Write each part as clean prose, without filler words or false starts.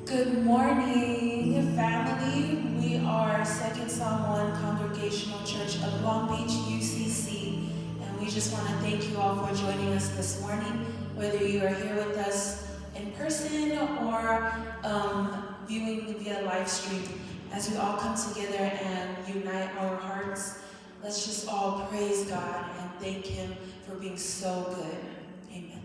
Good morning, family. We are Second Samoan Congregational Church of Long Beach, UCC, and we just want to thank you all for joining us this morning, whether you are here with us in person or viewing via live stream. As we all come together and unite our hearts, let's just all praise God and thank Him for being so good. Amen.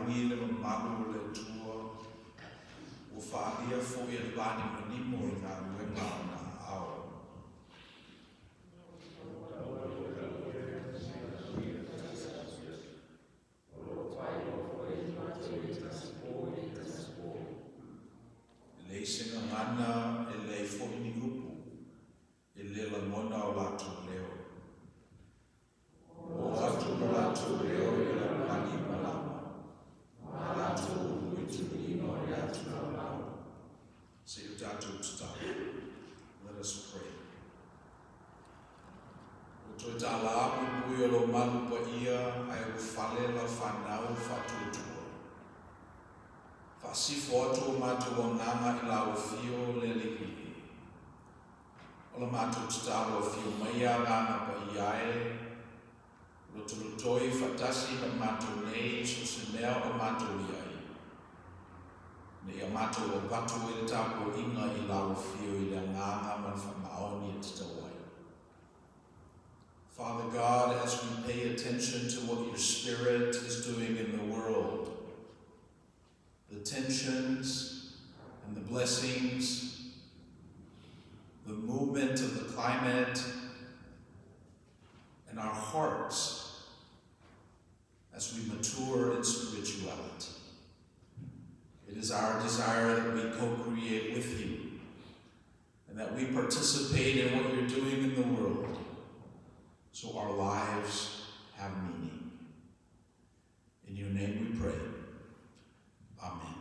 lagi le mamalu o le Atua, ua faaalia foi e le vanimonimo i galuega a ona aao. E leai se gagana, e leai foi ni upu, e le lagona o latou leo. Ua oo atu lo latou leo i le lalolagi malama, ma a latou upu i tuluiga o le atu laulau. Se i o tatou tatalo. Let us pray. Ua toe tala puipui o lou malu paia ae ua fale lau fanau faatuatua. Faasifo atu o matou agaga i lau afio le Alii e. O la matou tatalo afio maia agaga paia e, lotolotoi faatasi ma matou nei i so o se mea o matou i ai, ina ia matou avatu ai le tapuaiga i lau afio i le agaga ma le faamaoni e tatau ai. Father God, as we pay attention to what your Spirit is doing in the world, the tensions and the blessings, the movement of the climate, and our hearts as we mature in spirituality. It is our desire that we co-create with you and that we participate in what you're doing in the world so our lives have meaning. In your name we pray. Amen.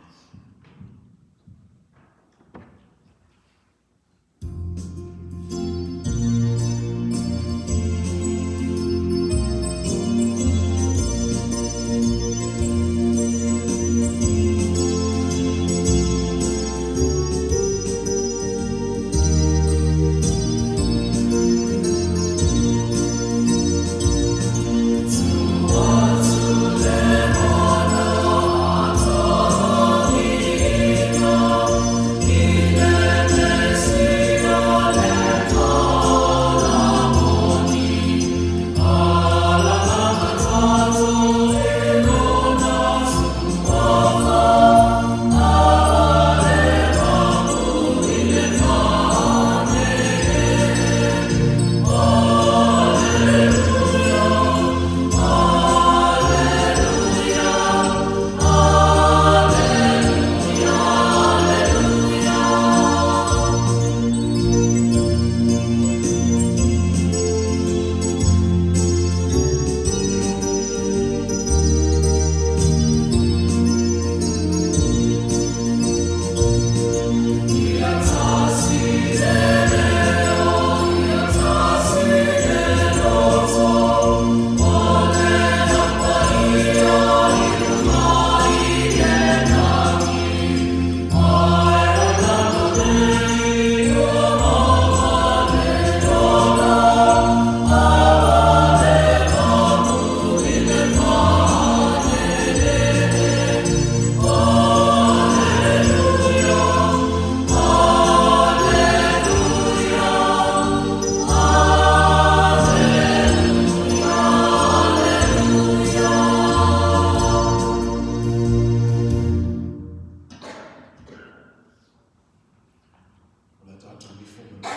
O le a tatou ifo ma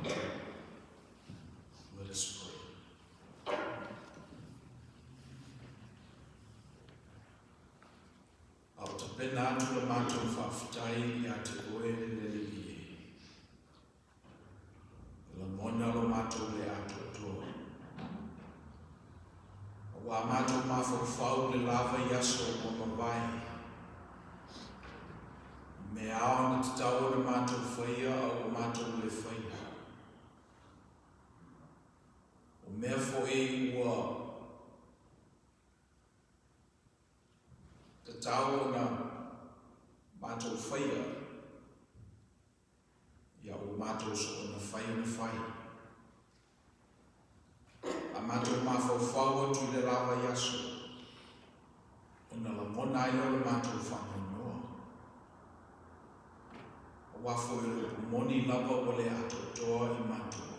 le. Let us pray. A o tapena atu la matou faafetai ia te oe le Alii e. E lagona lo matou le atoatoa. Auā matou mafaufau i le lava i aso ua mavae. I mea ao na tatau ona matou faia a ua matou le faia. O mea foi ua tatau ona matou faia, ia ua matou soona fai ona fai. A matou mafaufau atu i le lava i aso, ona lagona ai lea o le matou faanoanoa. Auā foi o le upu moni lava ua le atoatoa i matou.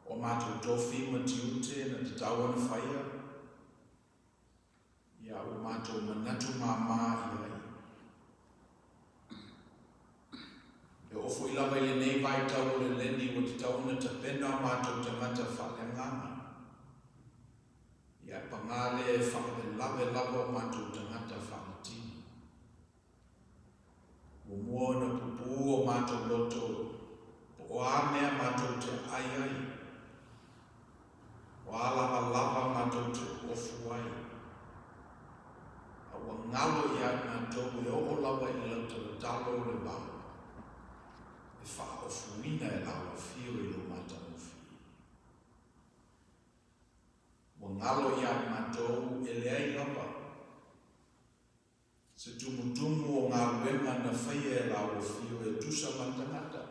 O a matou tofi ma tiute na tatau ona faia, Ia ua matou manatu māmā i ai. E oo foi lava i lenei vaitau o le leni ua tatau ona tapena o matou tagata faaleagaga. Ia e pagā lea e faalavelave lava o matou tagata faaletino. Muamua ona pupū o matou loto po o a mea matou te aai ai, o a lavalava matou te ofu ai, a ua galo ia i matou e oo lava i le lautalatalo o le vao e faaofuina e lau afio i lou matagofie. Ua galo ia i matou e leai lava se tumutumu o galuega na faia e lau afio e tusa ma le tagata.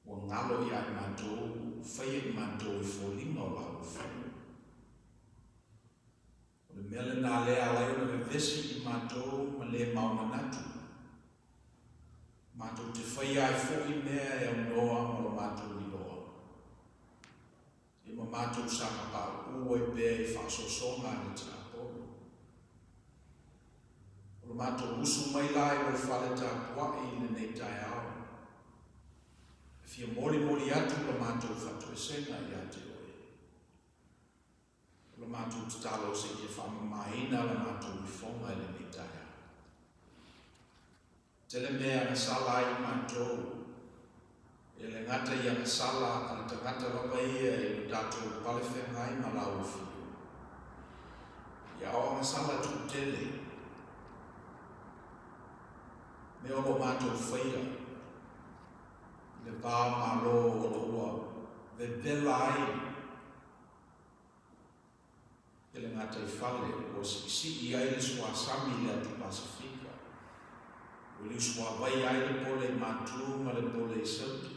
Ua galo ia i matou, faia i matou i foliga o lau afio. O le mea lena lea ala ai ona vevesi i matou ma le maomanatu. Matou te faia ai foi mea e aunoa ma lo matou iloa. Ia ma matou saga pauu ai pea i faasoasoga a le tiapolo. O lo matou usu mai la i lou fale tapuai i lenei taeao, e fia molimoli atu la matou faatoesega ia te oe. O la matou tatalo seia faamamaina la matou ifoga i lenei taeao. Tele mea agasala ai matou, e le gata i agasala a le tagata lava ia i lo tatou palefeagai ma lau afio. Ia o agasala tuutele, mea o lo matou faia i le va o Malo o lo ua vevela ai i le gataifale ua siisii ai le suasami i le atu Pasefika, ua liusuavai ai le pole i Matu ma le pole i Sauti.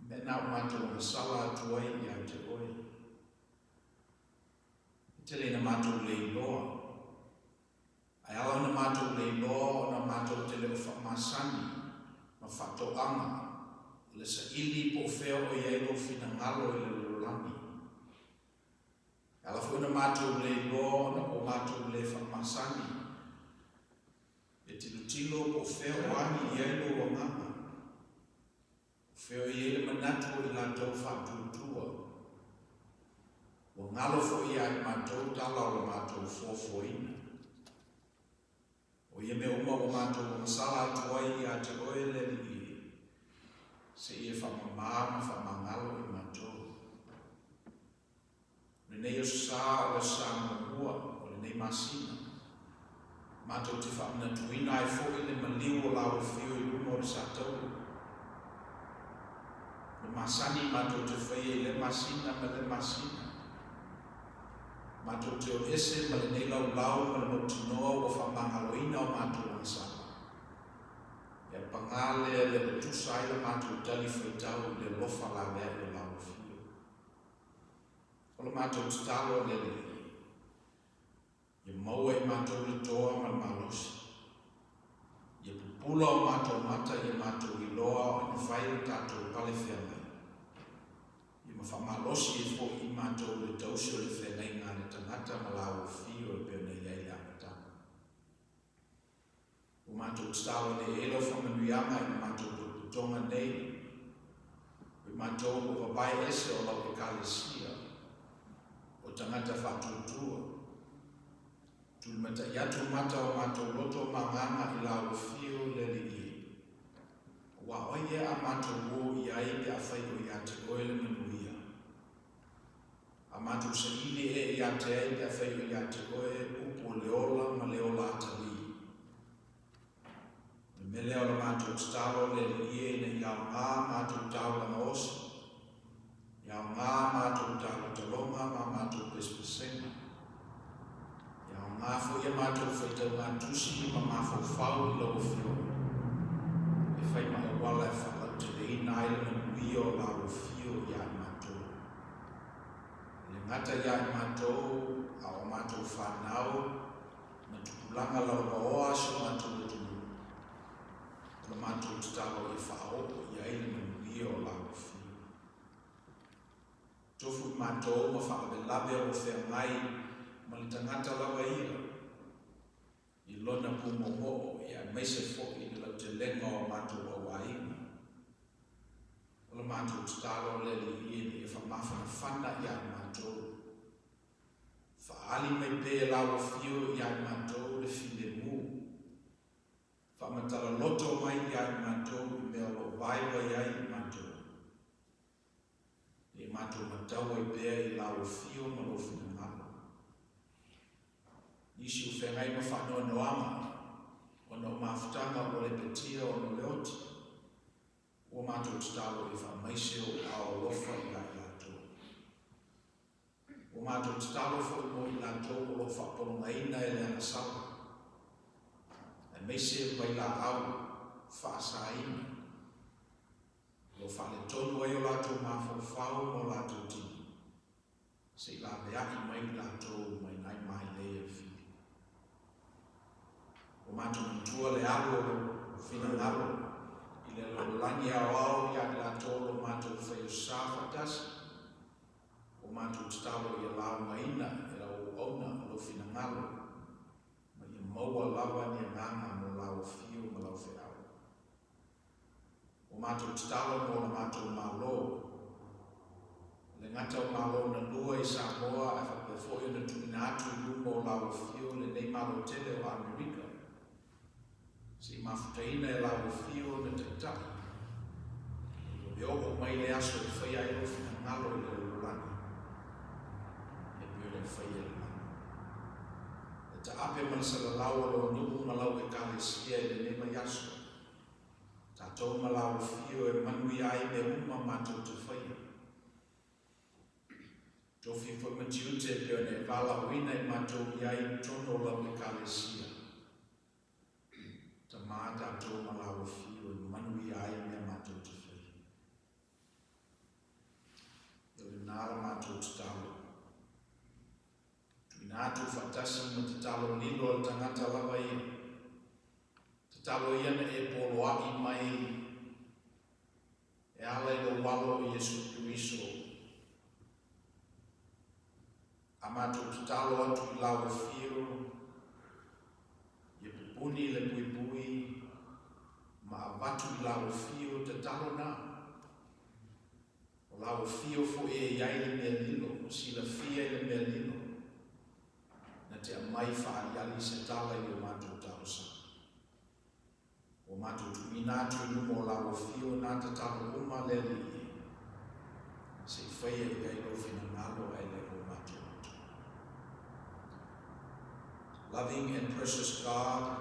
Mea na o matou agasala atu ai ia te oe. E tele ina matou le iloa. Ae ala ona matou le iloa ona matou te le o faamasani ma faatoaga o le saili po o fea o i ai lou finagalo i le lalolagi. E ala foi ona matou le iloa ona ua matou le faamasani e tilotilo po o fea o agi i ai lou agaga, o fea o i ai le manatu o i latou faatuatua. Ua galo foi ia i matou tala o le matou fuafuaina. O ia mea uma ua matou agasala atu ai ia te oe le Alii e, seia faamamā ma faamagalo i matou. O lenei aso sa o le aso sa muamua o lenei masina, matou te faamanatuina ai foi le maliu o lau afio i luma o le satauro. O le masani matou te faia i lea masina ma lea masina. Matou te o ese ma lenei laulau ma le mautinoa ua faamagaloina o matou agasala. Ia pagā lea le o tusa ai la matou tali faitau i le alofa laveai o lau afio. O la matou tatalo le Alii, ia maua e matou le toa ma le malosi. Ia pupula o matou mata ia matou iloa ona fai le tatou pale feagai. Ia ma faamalosi ai foi i matou le tausi o le feagaiga a le tagata ma lau afio e pei ona i ai le amataga. Ua matou tatalo nei e lau faamanuiaga i le matou potopotoga nei, o i matou ua vavae ese o lau Ekalesia, o tagata faatuatua. Tulimatai atu mata o matou loto ma agaga i lau afio le Alii e. Aua o ai ea a matou o i ai pe afai o ia te oe le manuia? A matou saili ea ia te ai pe afai o ia te oe upu o le ola ma le ola atalii? O le mea lea o la matou tatalo le Alii e ina ia aoga matou taulaga osi, ia aoga matou talotaloga ma matou pesepesega, ia aoga foi a matou faitauga tusi ma mafaufau i lau Afioga, e fai ma auala e faalauteleina ai le manuia o lau afio ia i matou. E le gata ia i matou, a o matou fanau ma tupulaga lauvaoa si o matou atunuu, o la matou tatalo ia faaoo i ai le manuia o lau afio. Tofu i matou ma faalavelave o lo o feagai ma le tagata lava ia i lona pumoomoo aemaise foi i le lautelega o matou auaiga. O le matou tatalo le Alii e ina ia faamafanafana ia i matou, faaali mai pea e lau Afio ia i matou le filemu, faamatala loto mai ia i matou i mea o lo o vaivai ai i matou, ina ia matou matau ai pea i lau Afio ma lou finagalo. Nisi o feagai ma faanoanoaga ona o mafutaga ua lepetia ona o le oti, ua matou tatalo ia faamaise ou aao alofa ia i latou. Ua matou tatalo foi mo i latou o lo o faapologaina e le agasala, aemaise le vailaau faasaina, o lo o faaletonu ai o latou mafaufau ma o latou tino, se i laveai mai i latou mai nai mailei a le fili. Ua matou manatua le alu o lou finagalo i le lalolagi aoao ia i latou o lo o matou faia sa faatasi. Ua matou tatalo ia laugaina e lau auauna lou finagalo ma ia maua lava ni agaga mo lau afio ma lau feau. Ua matou tatalo mo le matou Malo, e le gata o Malo na lua i Samoa ae faapea foi ona tuuina atu i luma o lau afio lenei Malo tele o Amerika, se i mafutaina e lau afio na taitai, e oo mai le aso e faia ai lou finagalo i le lalolagi, e pei ona e faia i le lagi. Le taape ma le salalau o lou nuu ma lau Ekalesia i lenei vaiaso, tatou ma lau afio e manuia ai mea uma matou te faia. Tofi foi ma tiute e pei ona e valaauina i matou i ai i totonu o lau Ekalesia. Tama tatou ma lau afio e manuia ai mea matou te faia. Ia o lena la matou tatalo. Tuuina atu faatasi ma tatalo lilo a le tagata lava ia. Tatalo ia na e poloai mai e ala i lou Alo o Iesu Keriso. A matou tatalo atu i lau afio, ia pupuni le puipui ma avatu i lau afio tatalo na. O lau afio foi e i ai le mea lilo, silafia i le mea lilo, na te aumai faaaliali se tala i o matou talosaga. Ua matou tuuina atu i luma o lau afio na tatalo uma le Alii e, se i faia i ai lou finagalo ae le o matou atu. Loving and precious God,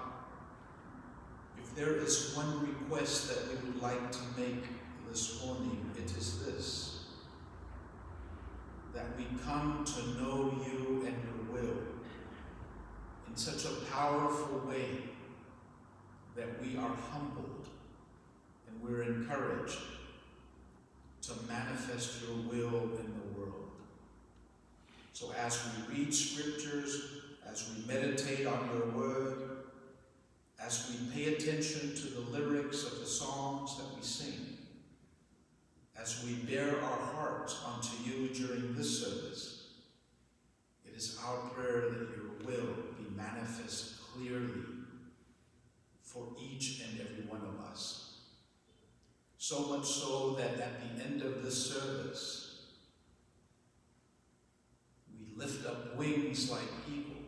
if there is one request that we would like to make this morning, it is this: that we come to know you and your will in such a powerful way that we are humbled and we're encouraged to manifest your will in the world. So as we read scriptures, as we meditate on your word, as we pay attention to the lyrics of the songs that we sing, as we bare our hearts unto you during this service, it is our prayer that your will be manifest clearly for each and every one of us. So much so that at the end of this service, we lift up wings like eagle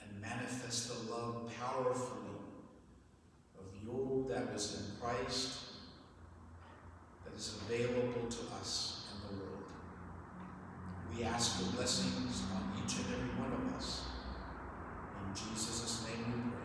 and manifest the love powerfully of you that was in Christ, that is available to us and the world. We ask your blessings on each and every one of us. In Jesus' name we pray.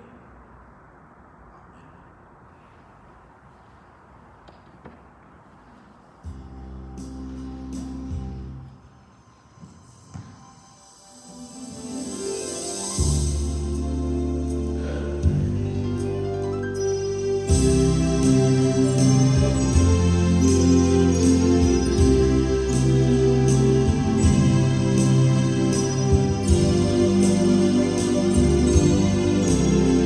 Amen.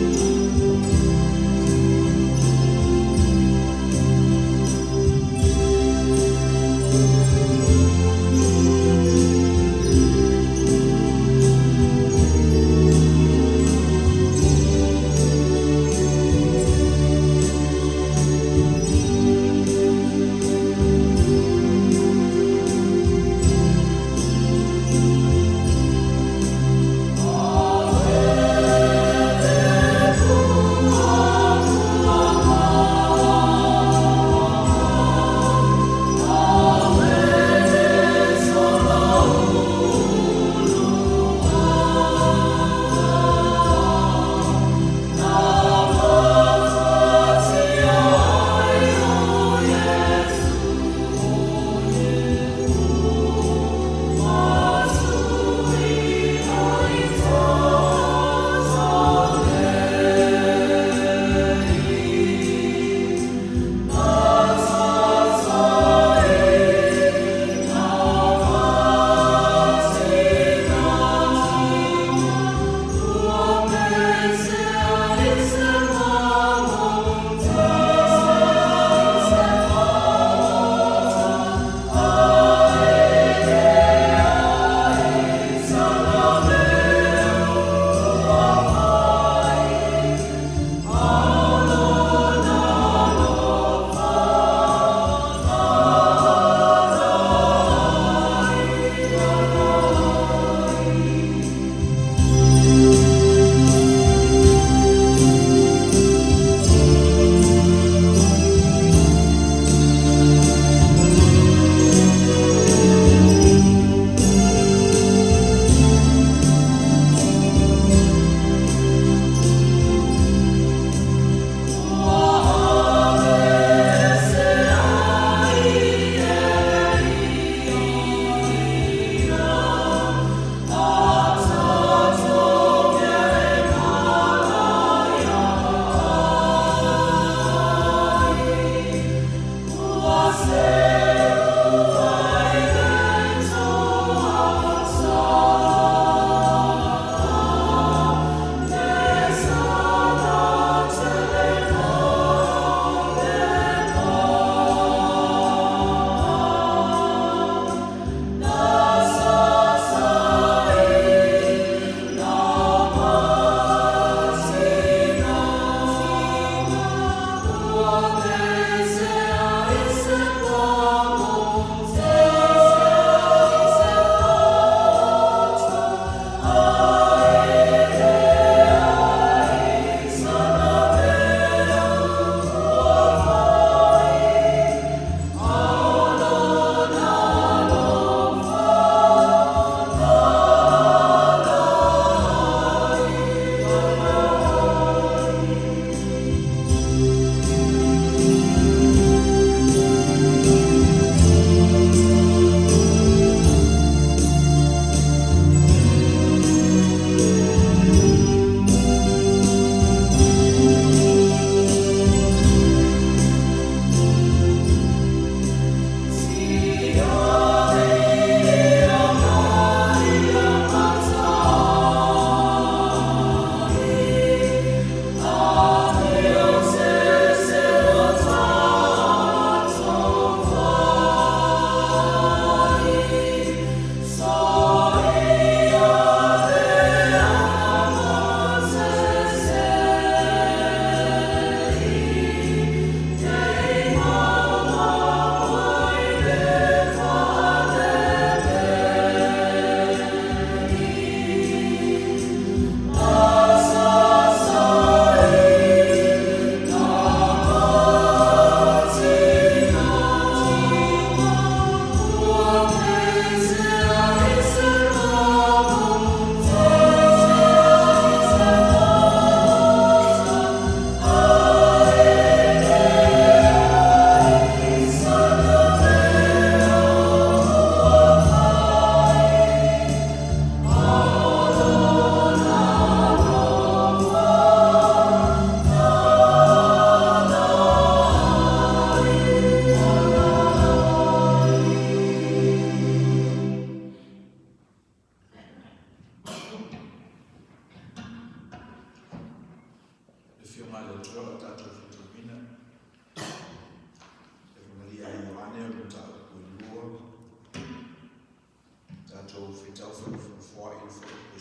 tatou faitau felofonofoa'i le fuaiupu e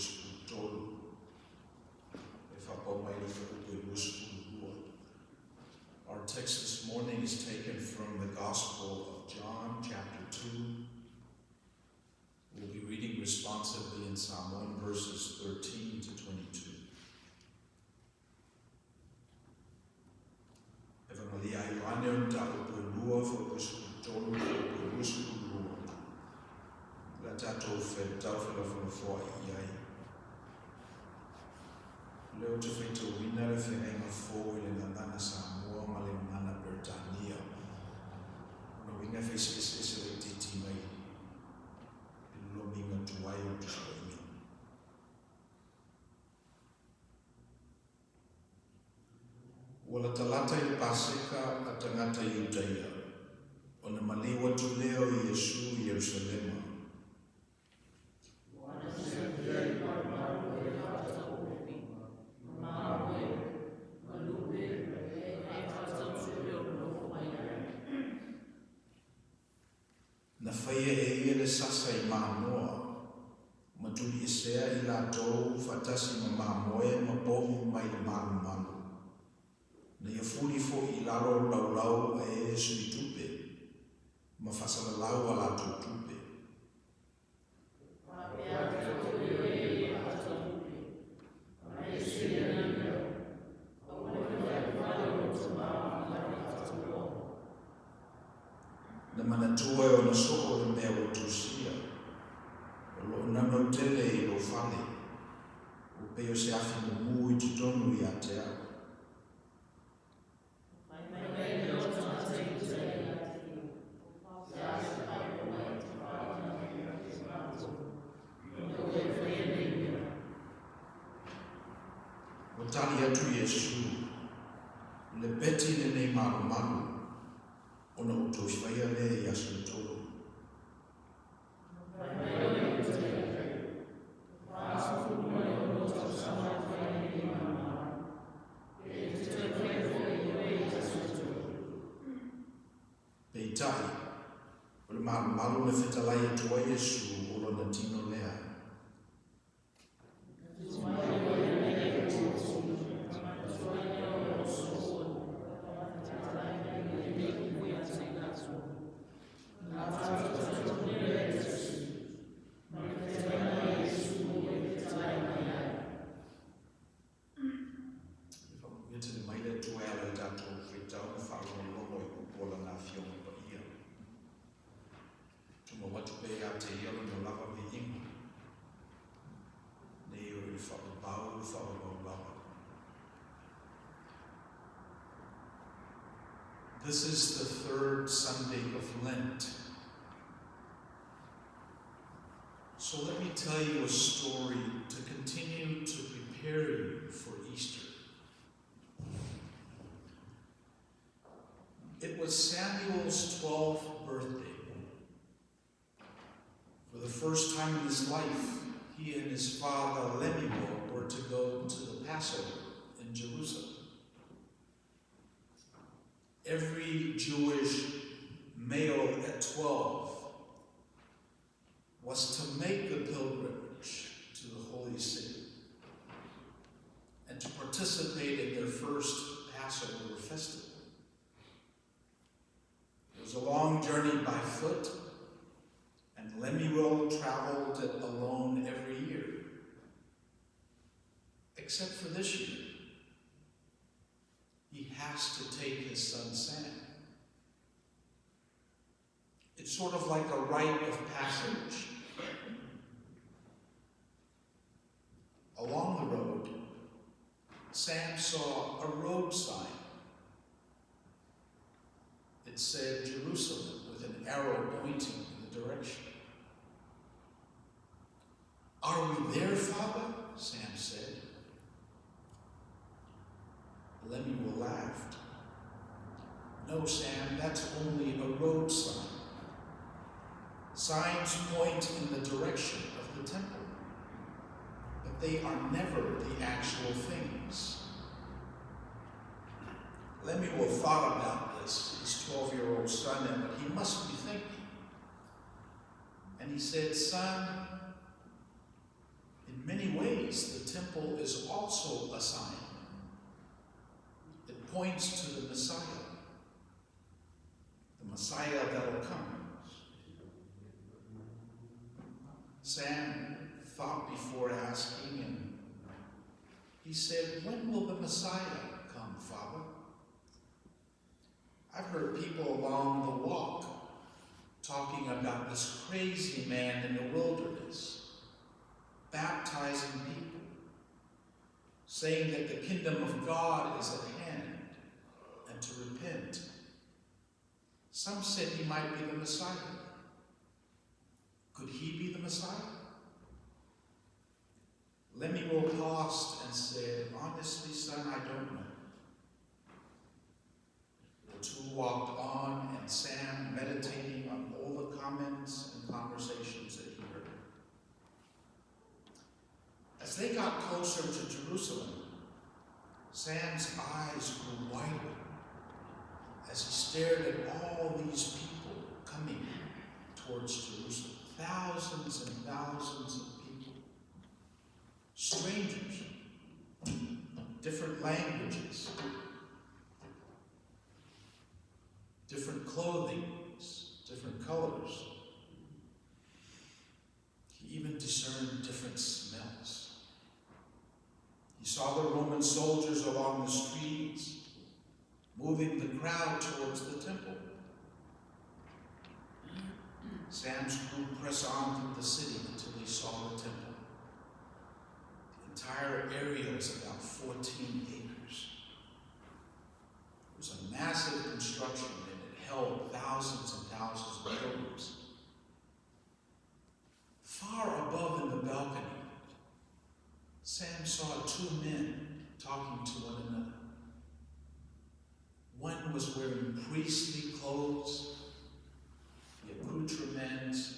13 e faapau mai le fuaiupu e 22. Our text this morning is taken from the Gospel of John, chapter 2. We'll be reading responsively in Samoan verses 13 to 22. Evagelia a Ioane o le mataupu e lua, fuaiupu e 13, fuaiupu e 22. O le a tatou faitau felofonofoa'i i ai. O lea ou te faitauina le Feagaiga Fou i le Gagana Samoa ma le Gagana Peretania. O lona uiga e fai se eseese laitiiti mai le lomiga tuai o le Tusi Paia. Ua latalata i le Paseka a tagata Iudaia, ona maliu atu lea o Iesu i Ierusalema. Na faia e ia le sasa i Mānoa, ma tuliesea i latou faatasi ma mamoe ma povi mai le malumalu. Na ia fuli foi i lalo laulau a e sui tupe, ma faasalalau a latou tupe. Na manatua e ona soo le mea ua tusia, o loo naunau tele i lou fale, ua pei o se afi mumu i totonu ia te au. Ua tali atu Iesu, O le peti lenei malumalu, ona ou toe faia lea i aso e tolu. Peitai, o le malumalu na fetalai atu ai Iesu o lona tino lea. E faamanuia tele mai le Atua e ala i le tatou faitau ma faalogologo i upu o Lana Afioga Paia. Tumau atu pea ia te Ia Lona lava viiga, nei o i le faavavau faavavau lava. This is the third Sunday of Lent. So let me tell you a story to continue to prepare you for Easter. It was Samuel's 12th birthday. For the first time in his life, he and his father Lemuel were to go to the Passover in Jerusalem. Every Jewish male at 12 was to make the pilgrimage to the holy city and to participate in their first Passover festival. It was a long journey by foot, and Lemuel traveled it alone every year, except for this year. He has to take his son Sam. It's sort of like a rite of passage. Along the road, Sam saw a road sign. It said Jerusalem with an arrow pointing in the direction. Are we there, Father? Sam said. Lemuel laughed. No, Sam, that's only a road sign. Signs point in the direction of the temple, but they are never the actual things. Lemuel thought about this, his 12-year-old son, and what he must be thinking. And he said, Son, many ways, the temple is also a sign. It points to the Messiah that'll come. Sam thought before asking, and he said, "When will the Messiah come, Father? I've heard people along the walk talking about this crazy man in the wilderness, baptizing people, saying that the kingdom of God is at hand and to repent. Some said he might be the Messiah. Could he be the Messiah?" Lemuel paused and said, "Honestly, son, I don't know." The two walked on, and Sam meditating on all the comments and conversations that he heard. As they got closer to Jerusalem, Sam's eyes grew wider as he stared at all these people coming towards Jerusalem. Thousands and thousands of people. Strangers, different languages, different clothing, different colors. He even discerned different smells. He saw the Roman soldiers along the streets, moving the crowd towards the temple. Sam's group pressed on through the city until he saw the temple. The entire area was about 14 acres. It was a massive construction, and it held thousands and thousands of pilgrims. Far above in the balcony, Sam saw two men talking to one another. One was wearing priestly clothes, the accoutrements.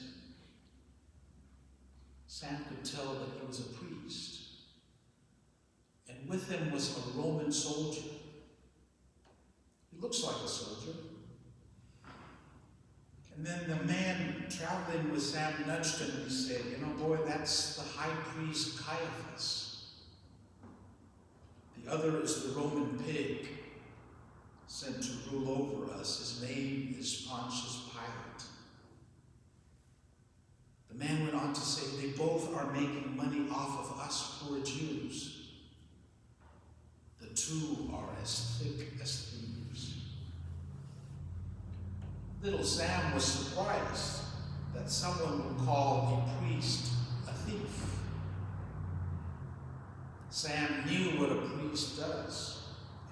Sam could tell that he was a priest. And with him was a Roman soldier. He looks like a soldier. And then the man traveling with Sam nudged him and he said, "You know, boy, that's the high priest Caiaphas. The other is the Roman pig sent to rule over us. His name is Pontius Pilate." The man went on to say, "They both are making money off of us poor Jews. The two are as thick as thieves." Little Sam was surprised that someone would call a priest a thief. Sam knew what a priest does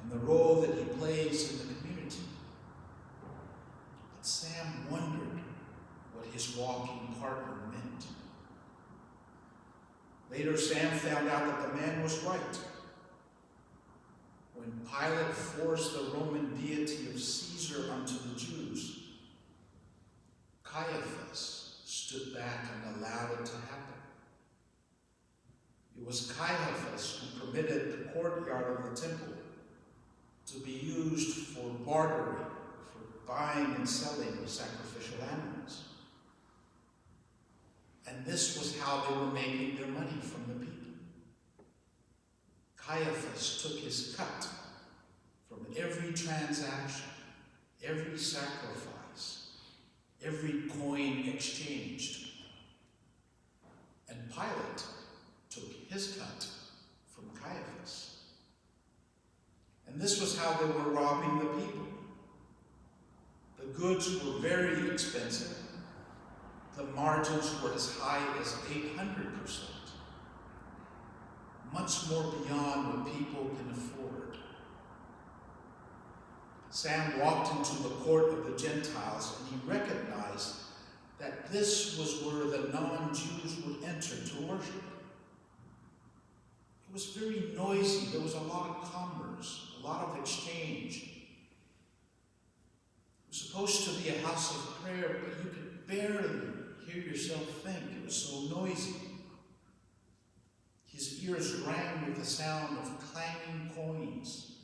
and the role that he plays in the community. But Sam wondered what his walking partner meant. Later, Sam found out that the man was right. When Pilate forced the Roman deity of Caesar onto the Jews, Caiaphas stood back and allowed it to happen. It was Caiaphas who permitted the courtyard of the temple to be used for bartering, for buying and selling of sacrificial animals. And this was how they were making their money from the people. Caiaphas took his cut from every transaction, every sacrifice, every coin exchanged. And Pilate took his cut from Caiaphas. And this was how they were robbing the people. The goods were very expensive. The margins were as high as 800%. Much more beyond what people can afford. Sam walked into the court of the Gentiles, and he recognized that this was where the non-Jews would enter to worship. It was very noisy. There was a lot of commerce, a lot of exchange. It was supposed to be a house of prayer, but you could barely hear yourself think. It was so noisy. His ears rang with the sound of clanging coins,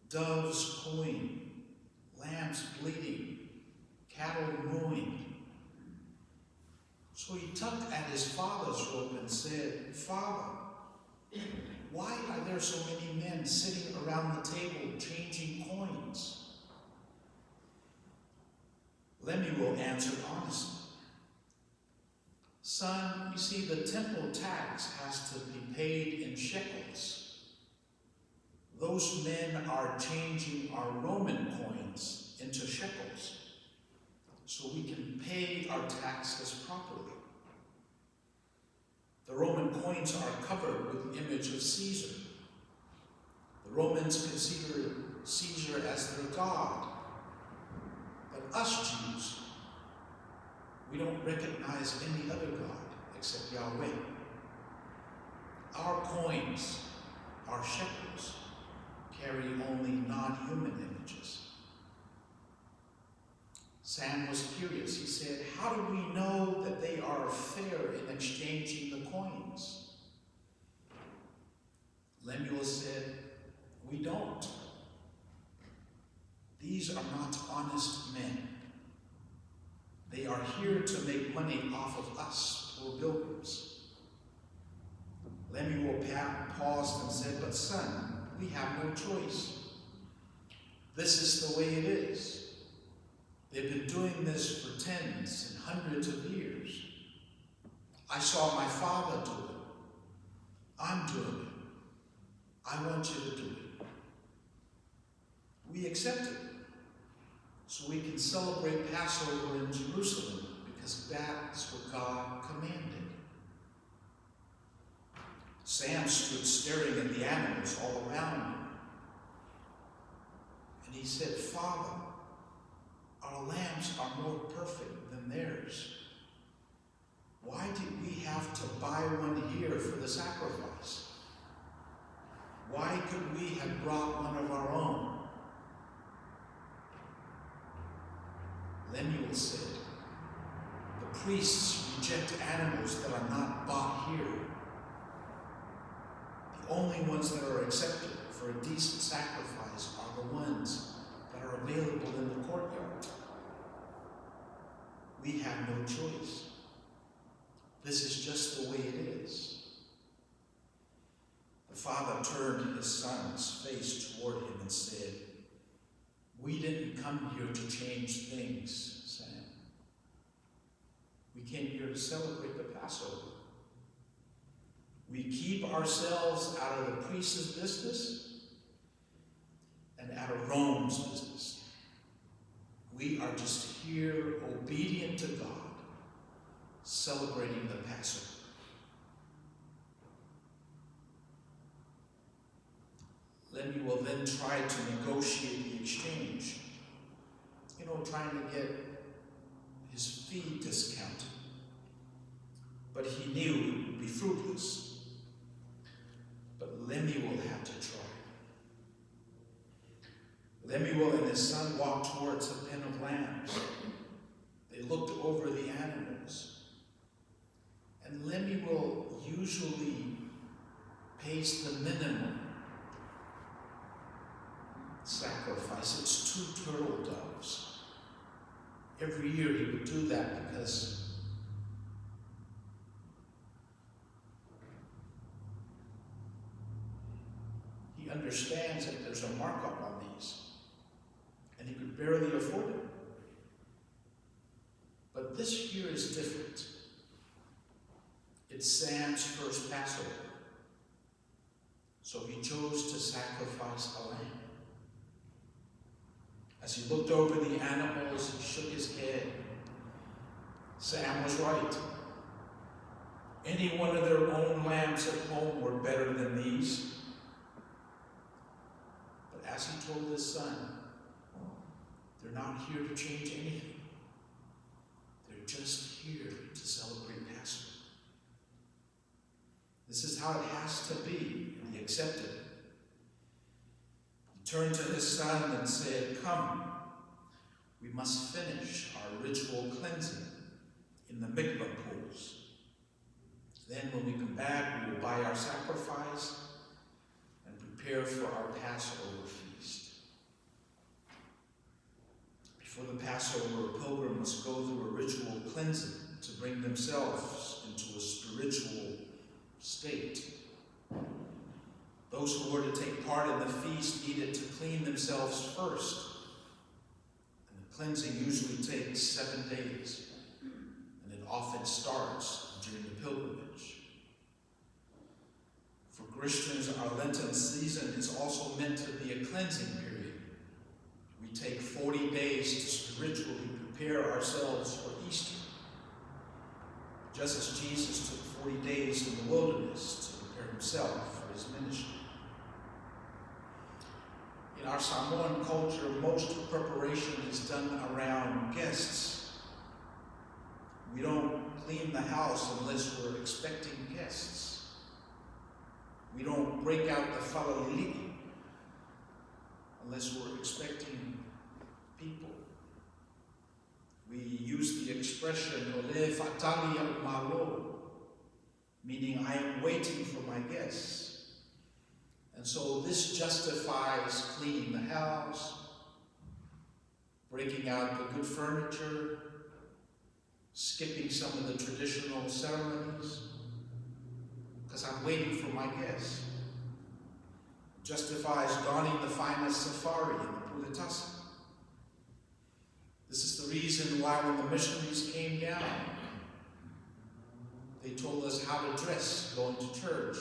doves cooing, lambs bleating, cattle mooing. So he tucked tugged at his father's robe and said, "Father, why are there so many men sitting around the table changing coins?" Lemuel answered honestly, "Son, you see, the temple tax has to be paid in shekels. Those men are changing our Roman coins into shekels so we can pay our taxes properly. The Roman coins are covered with the image of Caesar. The Romans consider Caesar as their god. But us Jews, we don't recognize any other god except Yahweh. Our coins, our shekels, carry only non-human images." Sam was curious. He said, "How do we know that they are fair in exchanging the coins?" Lemuel said, "We don't. These are not honest men. They are here to make money off of us, poor pilgrims." Lemuel paused and said, "But son, we have no choice. This is the way it is. They've been doing this for tens and hundreds of years. I saw my father do it. I'm doing it. I want you to do it. We accept it so we can celebrate Passover in Jerusalem because that's what God commanded." Sam stood staring at the animals all around him. And he said, "Father, our lambs are more perfect than theirs. Why did we have to buy one here for the sacrifice? Why could we have brought one of our own?" Lemuel said, "The priests reject animals that are not bought here. The only ones that are accepted for a decent sacrifice are the ones that are available in the courtyard. We have no choice. This is just the way it is." The father turned his son's face toward him and said, "We didn't come here to change things, Sam. We came here to celebrate the Passover. We keep ourselves out of the priest's business and out of Rome's business. We are just here obedient to God, celebrating the Passover." Lemuel then tried to negotiate the exchange, trying to get his fee discounted. But he knew it would be fruitless. But Lemuel had to try. Lemuel and his son walked towards the pen of lambs. They looked over the animals. And Lemuel usually pays the minimum sacrifice. It's 2 turtle doves. Every year he would do that because he understands that there's a markup on these, and he could barely afford it. But this year is different. It's Sam's first Passover, so he chose to sacrifice a lamb. As he looked over the animals, he shook his head. Sam was right. Any one of their own lambs at home were better than these. But as he told his son, they're not here to change anything. They're just here to celebrate Passover. This is how it has to be, and he accepted it. He turned to his son and said, "Come, we must finish our ritual cleansing in the mikvah pools. Then when we come back, we will buy our sacrifice and prepare for our Passover feast." Before the Passover, a pilgrim must go through a ritual cleansing to bring themselves into a spiritual state. Those who were to take part in the feast needed to clean themselves first. And the cleansing usually takes 7 days, and it often starts during the pilgrimage. For Christians, our Lenten season is also meant to be a cleansing period. We take 40 days to spiritually prepare ourselves for Easter. Just as Jesus took 40 days in the wilderness to prepare himself for his ministry. In our Samoan culture, most preparation is done around guests. We don't clean the house unless we're expecting guests. We don't break out the falalili'i unless we're expecting people. We use the expression, Ole fatali malo, meaning I am waiting for my guests. And so this justifies cleaning the house, breaking out the good furniture, skipping some of the traditional ceremonies, because I'm waiting for my guests. It justifies donning the finest safari in the Puletasi. This is the reason why when the missionaries came down, they told us how to dress going to church.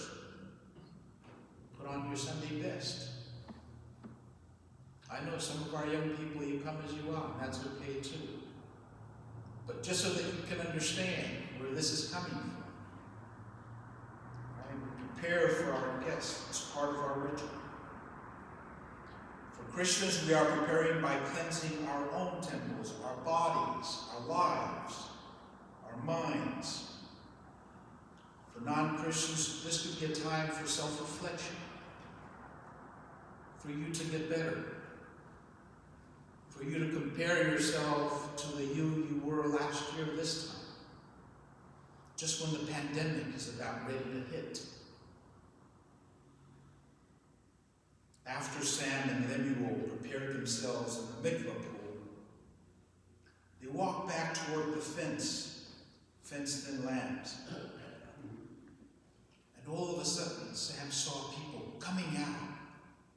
Put on your Sunday best. I know some of our young people, you come as you are, and that's okay too. But just so that you can understand where this is coming from. Right? We prepare for our guests as part of our ritual. For Christians, we are preparing by cleansing our own temples, our bodies, our lives, our minds. For non-Christians, this could be a time for self-reflection, for you to get better, for you to compare yourself to the you you were last year this time, just when the pandemic is about ready to hit. After Sam and Lemuel prepared themselves in the mikvah pool, they walked back toward the fence, fenced-in lambs. And all of a sudden, Sam saw people coming out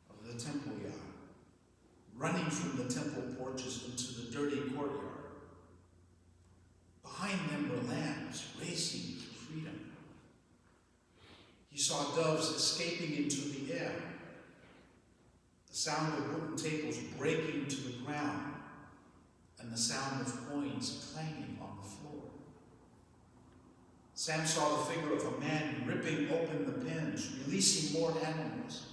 of the temple yard, running from the temple porches into the dirty courtyard. Behind them were lambs racing to freedom. He saw doves escaping into the air, the sound of wooden tables breaking to the ground, and the sound of coins clanging on the floor. Sam saw the figure of a man ripping open the pens, releasing more animals,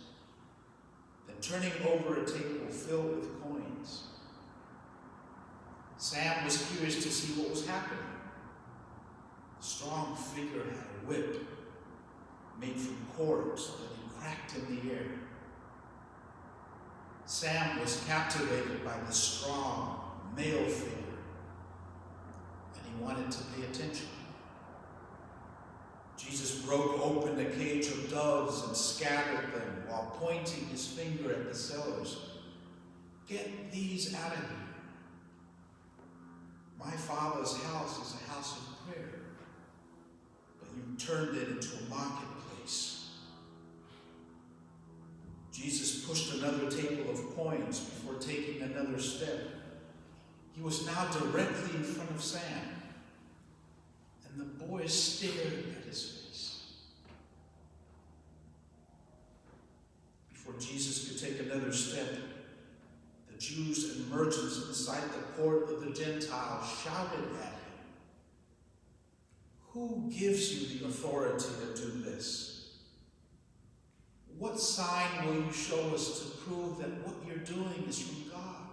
then turning over a table filled with coins. Sam was curious to see what was happening. The strong figure had a whip made from cords that he cracked in the air. Sam was captivated by the strong male figure, and he wanted to pay attention. Jesus broke open a cage of doves and scattered them while pointing his finger at the sellers. Get these out of here. My Father's house is a house of prayer, but you've turned it into a marketplace. Jesus pushed another table of coins before taking another step. He was now directly in front of Sam, and the boy stared at his face. Before Jesus could take another step, the Jews and merchants inside the court of the Gentiles shouted at him, Who gives you the authority to do this? What sign will you show us to prove that what you're doing is from God?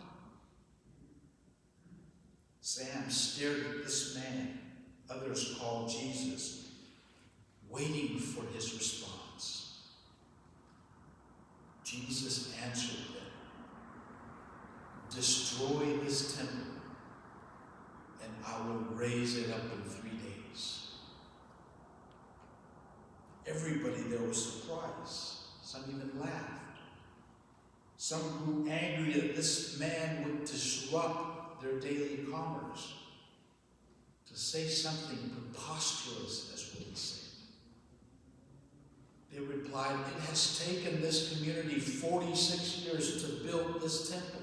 Sam stared at this man, others called Jesus, waiting for his response. Jesus answered them, Destroy this temple, and I will raise it up in 3 days. Everybody there was surprised. Some even laughed. Some grew angry that this man would disrupt their daily commerce to say something preposterous as what he said. They replied, "It has taken this community 46 years to build this temple.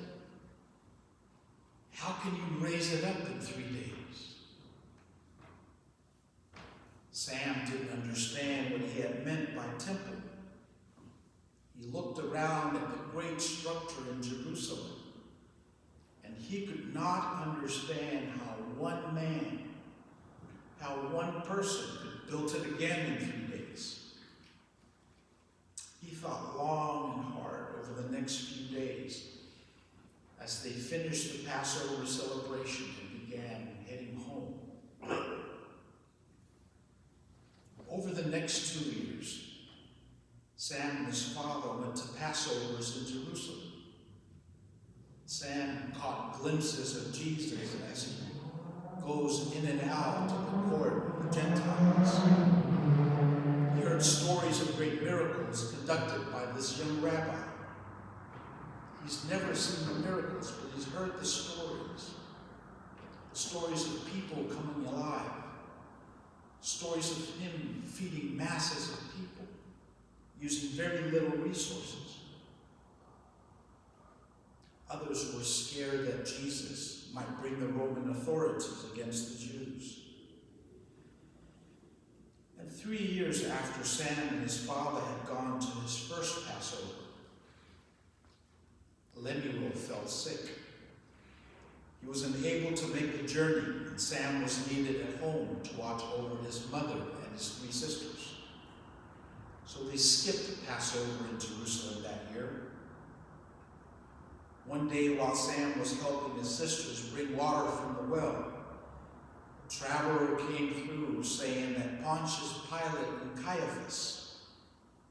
How can you raise it up in 3 days?" Sam didn't understand what he had meant by temple. He looked around at the great structure in Jerusalem, and he could not understand how one man, how one person could build it again in 3 days. He thought long and hard over the next few days as they finished the Passover celebration and began heading home. Over the next 2 years, Sam and his father went to Passovers in Jerusalem. Sam caught glimpses of Jesus as he goes in and out of the court of the Gentiles. He heard stories of great miracles conducted by this young rabbi. He's never seen the miracles, but he's heard the stories. The stories of people coming alive. Stories of him feeding masses of people, using very little resources. Others were scared that Jesus might bring the Roman authorities against the Jews. And 3 years after Sam and his father had gone to his first Passover, Lemuel fell sick. He was unable to make the journey, and Sam was needed at home to watch over his mother and his 3 sisters. So they skipped Passover in Jerusalem that year. One day while Sam was helping his sisters bring water from the well, a traveler came through saying that Pontius Pilate and Caiaphas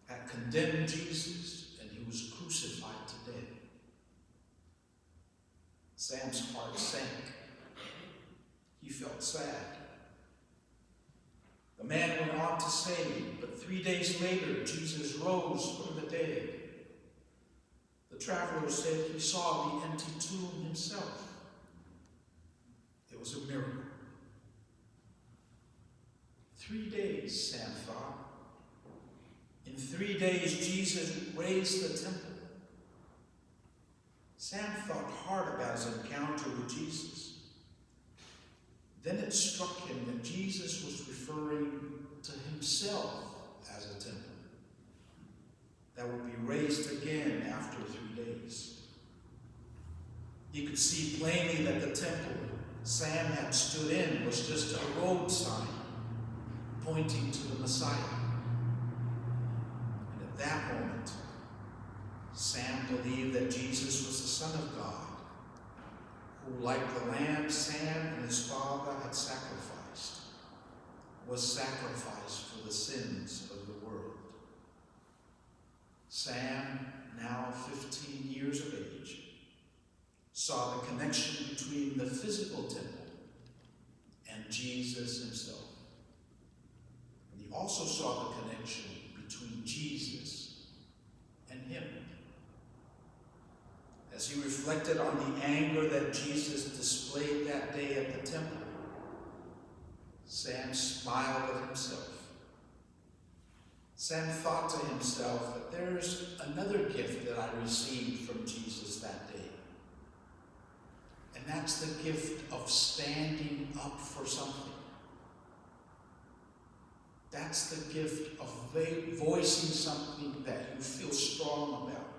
had condemned Jesus and he was crucified today. Sam's heart sank. He felt sad. The man went on to say, but 3 days later, Jesus rose from the dead. The traveler said he saw the empty tomb himself. It was a miracle. 3 days, Sam thought. In 3 days, Jesus raised the temple. Sam thought hard about his encounter with Jesus. Then it struck him that Jesus was referring to himself as a temple that would be raised again after 3 days. He could see plainly that the temple Sam had stood in was just a road sign pointing to the Messiah. And at that moment, Sam believed that Jesus was the Son of God, who, like the lamb Sam and his father had sacrificed, was sacrificed for the sins of the world. Sam, now 15 years of age, saw the connection between the physical temple and Jesus himself. And he also saw the connection between Jesus and him. As he reflected on the anger that Jesus displayed that day at the temple, Sam smiled at himself. Sam thought to himself that there's another gift that I received from Jesus that day. And that's the gift of standing up for something. That's the gift of voicing something that you feel strong about.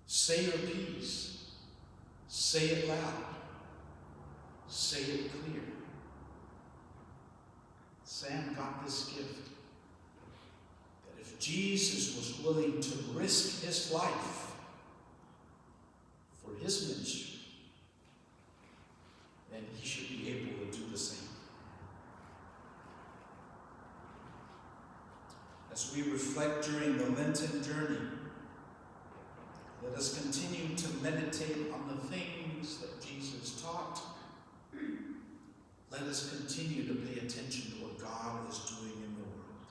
Say your piece. Say it loud. Say it clear. Sam got this gift that if Jesus was willing to risk his life for his ministry, then he should be able to do the same. As we reflect during the Lenten journey, let us continue to meditate on the things that Jesus taught. Let us continue to pay attention to what God is doing in the world.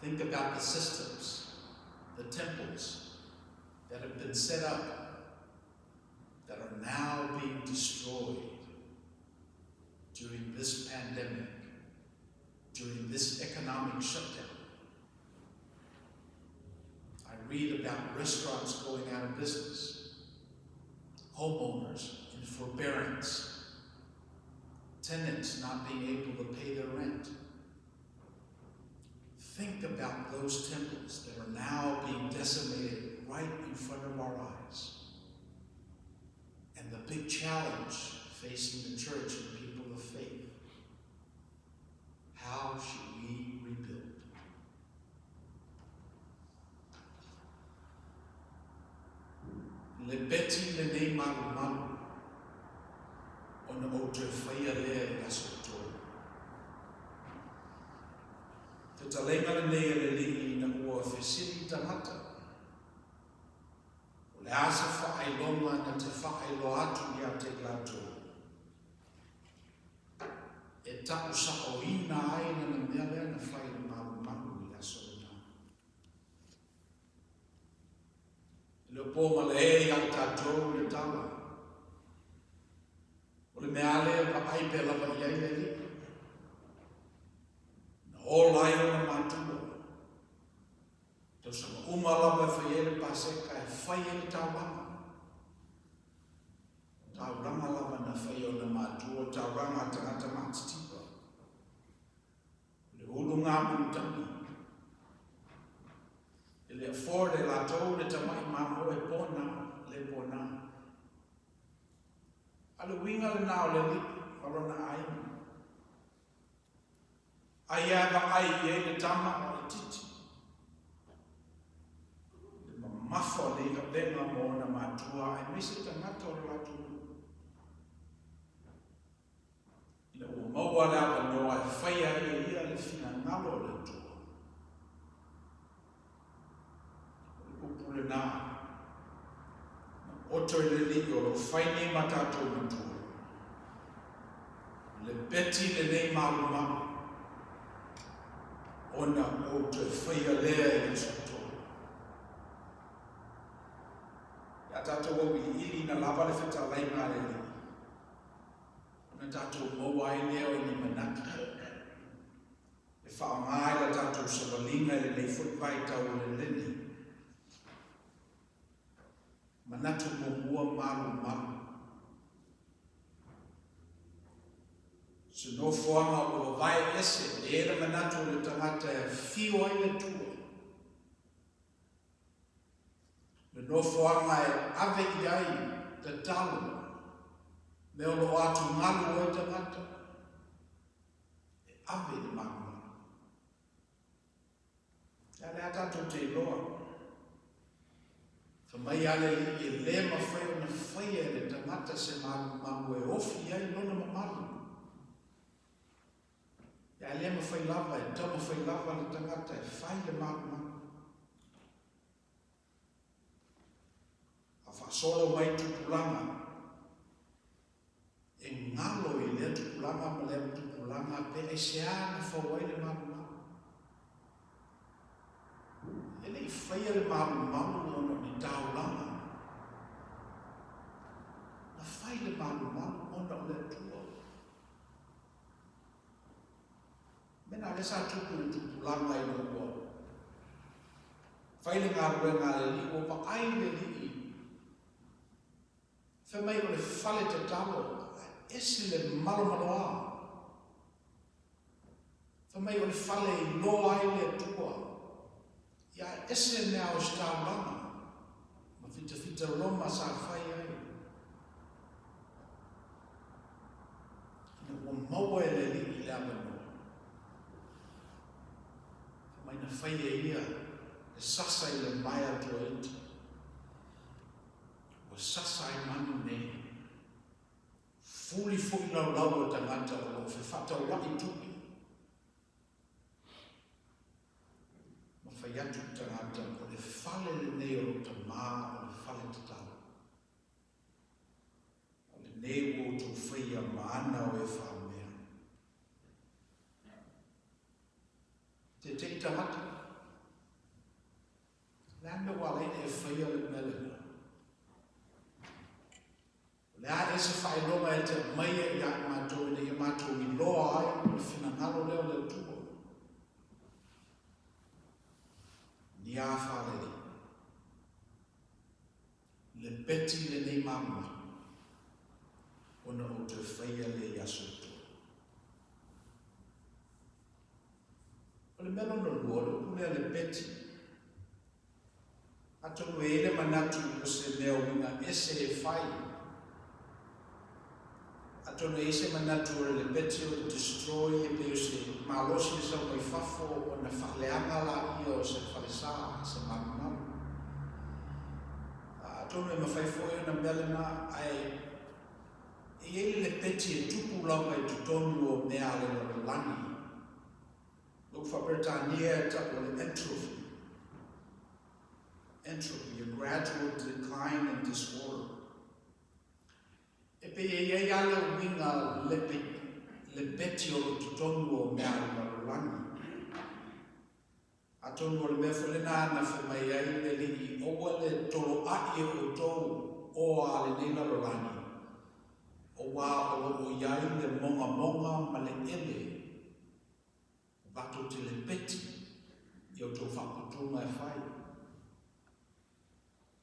Think about the systems, the temples that have been set up that are now being destroyed during this pandemic, during this economic shutdown. I read about restaurants going out of business, homeowners in forbearance, tenants not being able to pay their rent. Think about those temples that are now being decimated right in front of our eyes. And the big challenge facing the church and people of faith. How should we rebuild? Le peti lenei malumalu ona ou toe faia lea i aso e tolu. Fetalaiga lenei a le Alii ina ua fesili tagata, O le a se faailoga na te faailoa atu ia te i latou? E ta'u sa'oina ai lana mea lea na fai i le malumalu i le aso lena. E le o po malae ia i tatou le tala. O le mea a lea e vaai pea lava i ai le Alii. Na ola ai ona matua. Tausaga uma lava e fai ai le Paseka e fai ai le taulaga. Taulaga lava na fai e ona matua, taulaga a tagata maatitipa. O le ulu ngā manutagi. E le afford e latou le tama'i mamoe pona le pona. A le uiga lena o le alii ma lona aiga. Ai a vaai i ai le tama o le titi. Le mamafa o nei avega mo ona matua aemaise tagata o le latou nuu. Ina ua maua le avanoa e fai ai e ia le finagalo o le Atua. O le upu lena, na oto i le Alii o lo o fai nei ma tatou matua. Le peti lenei malumalu, ona ou toe faia lea i aso e tolu. Ia tatou auiliili ina lava le fetalaiga a le Alii, ona tatou maua ai lea o ni manatu e faaaoga ai la tatou savaliga i lenei foi vaitau o le leni. Manatu muamua malumalu. Se nofoaga ua vavae ese e i ai le manatu o le tagata e afio ai le Atua. Le nofoaga e ave i ai tatalo, mea o lo o atugalu ai tagata, e ave i le malumalu. A lea tatou te iloa, fa mai a le Alii e le mafai ona faia e le tagata se malumalu e ofi ai lona mamalu. Ia le mafai lava e taumafai lava le tagata e fai le malumalu. A faasolo mai tupulaga, e galo i lea tupulaga ma lea tupulaga pe aisea na fau ai le malumalu. E le i faia le malumalu ona o ni taulaga. Na fai le malumalu ona o le Atua. Mea na lea sa tupu i le tupulaga ina ua fai le galuega a le Alii, ua vaai le Alii, fai mai o le fale tatalo, ae ese le malomaloa. Fai mai o le fale e iloa ai le Atua, ia ae ese mea o se taulaga ma fitafita Roma sa fai ai. Ina ua maua e le Alii le avanoa, fai mai na fai e ia le sasa i le maea tuaiti. Ua sasa ai manu nei. Fuli foi laulau o tagata o lo o fefaataua'i tupe. Ma fai atu le tagata, o le fale lenei o lou tamā o le fale tatalo. O lenei ua outou faia ma ana o e faamea. Tete'i tagata. O le a le mea ua ala ai ona e faia le mea lena? Le a ea se faailoga e te aumaia ia i matou ina ia matou iloa ai o le finagalo lea o le Atua? Ni a faalelei. Le peti lenei malumalu, ona ou toe faia lea i aso e tolu. O le mea lona lua, o le upu lea lepeti, atonu e i ai le manatu o se mea uiga ese e fai. Atonu e i ai se manatu o le lepeti o le destroy e pei o se malosi e sau mai fafo ona faaleaga laia o se falesa, se malumalu. Atonu e mafai foi ona mea lena, ae E i ai le lepeti e tupu lava i totonu o mea a le lalolagi. Lou faa-Peretania e tau o le entropy. Entropy, a gradual decline and disorder. E pei e i ai lava le uiga lepe, lepeti o lo o totonu o mea a le lalolagi. Atonu o le mea foi lena na fai mai ai le Alii, Aua le toloaʻi e outou oa a lenei lalolagi, auā o lo o i ai le mogamoga ma le ele vatou te lepeti i outou faaputuga e fai.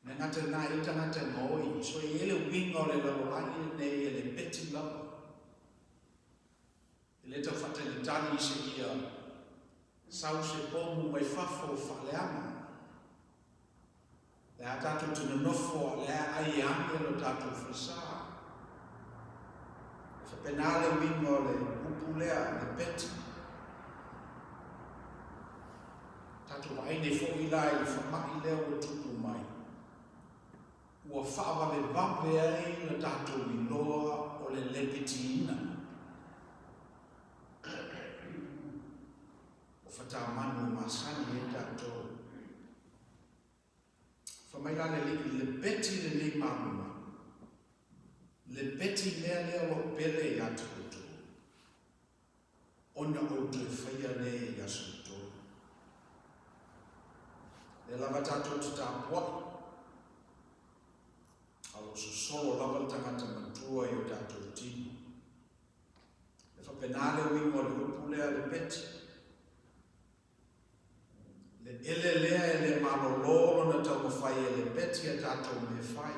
Le gata i lena, e i ai tagata e maoi, so e i ai le uiga o le lalolagi lenei e lepeti lava. E le tau faatalitali seia sau se pomu mai fafo o faaleaga. Lea tatou te nonofo a o lea e ai e age lo tatou falesa. E faapena le uiga o le upu lea, le peti. Tatou vaai nei foi la i le faamai lea ua tupu mai. Ua faavavevave ai le tatou iloa o le lepetiina o fatamanu o masani ai tatou. Fai mai la le Alii, Lepeti lenei malumalu, lepeti mea lea o lou pele ia te outou, ona ou toe faia lea i aso e tolu. Lea lava tatou te tapuai, a o lo o sosolo lava le tagata matua i o tatou tino. E faapena le uiga o le upu lea le peti. Le ele lea e le malolo lona taumafai e lepeti a tatou mea fai.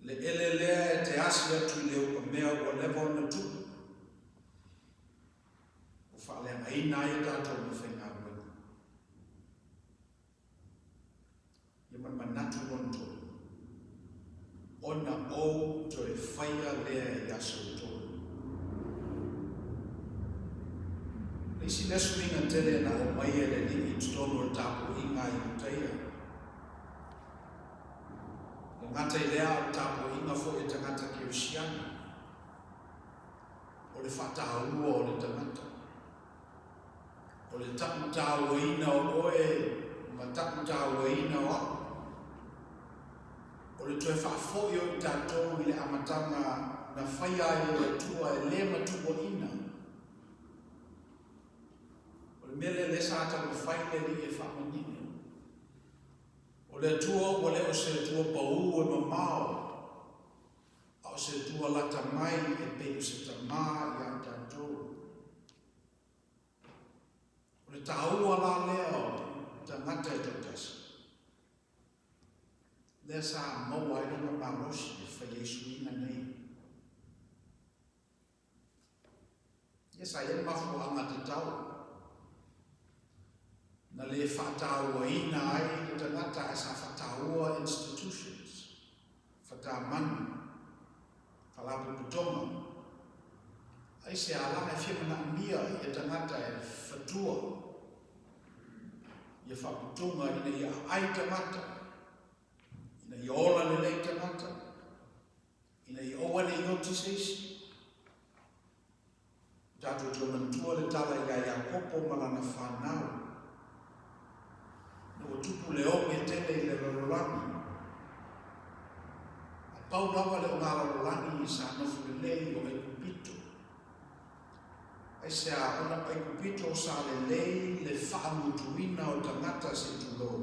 Le ele lea e te asi atu i le upamea ua leva ona tuu, ua faaleagaina ai a tatou meafaigaluega. Ia ma le manatu lona tolu, ona ou toe faia lea i aso e tolu. Le isi lea suiga tele na aumaia e le Alii i totonu o le tapuaiga a Iutaia, Le gata i lea, o le tapuaiga foi a tagata kerisiano, o le faataua o le tagata, o le taʻu tāuaina o oe ma taʻu tāuaina o aʻu, o le toe faafoi o i tatou i le amataga na faia ai e le Atua e le matuaina. O le mea lea lea sa taumafai le Alii e faamanino. O le Atua ua le o se Atua paū e mamao, a o se Atua lata mai e pei o se tamā iā i tatou. O le tāua la lea o tagata e toatasi, lea sa maua ai lona malosi e fai ai suiga nei. Ia sa i ai le mafuaaga tatau na le faatauaina ai le tagata ae sa faataua institutions, fatamanu, faalapotopotoga. Aisea laga e fia manaomia ia tagata e fatua ia faaputuga ina ia aai tagata, ina ia ola lelei tagata, Ina ia aua ne i oti se isi. O tatou toe manatua le tala ia Iakopo ma lana fanau. Ina ua tupu le oge tele i le lalolagi. Ae pau lava le ogalalolagi sa nofo lelei o Aikupito. Aisea, ona o Aikupito sa lelei le faamutuina o tagata se i tulou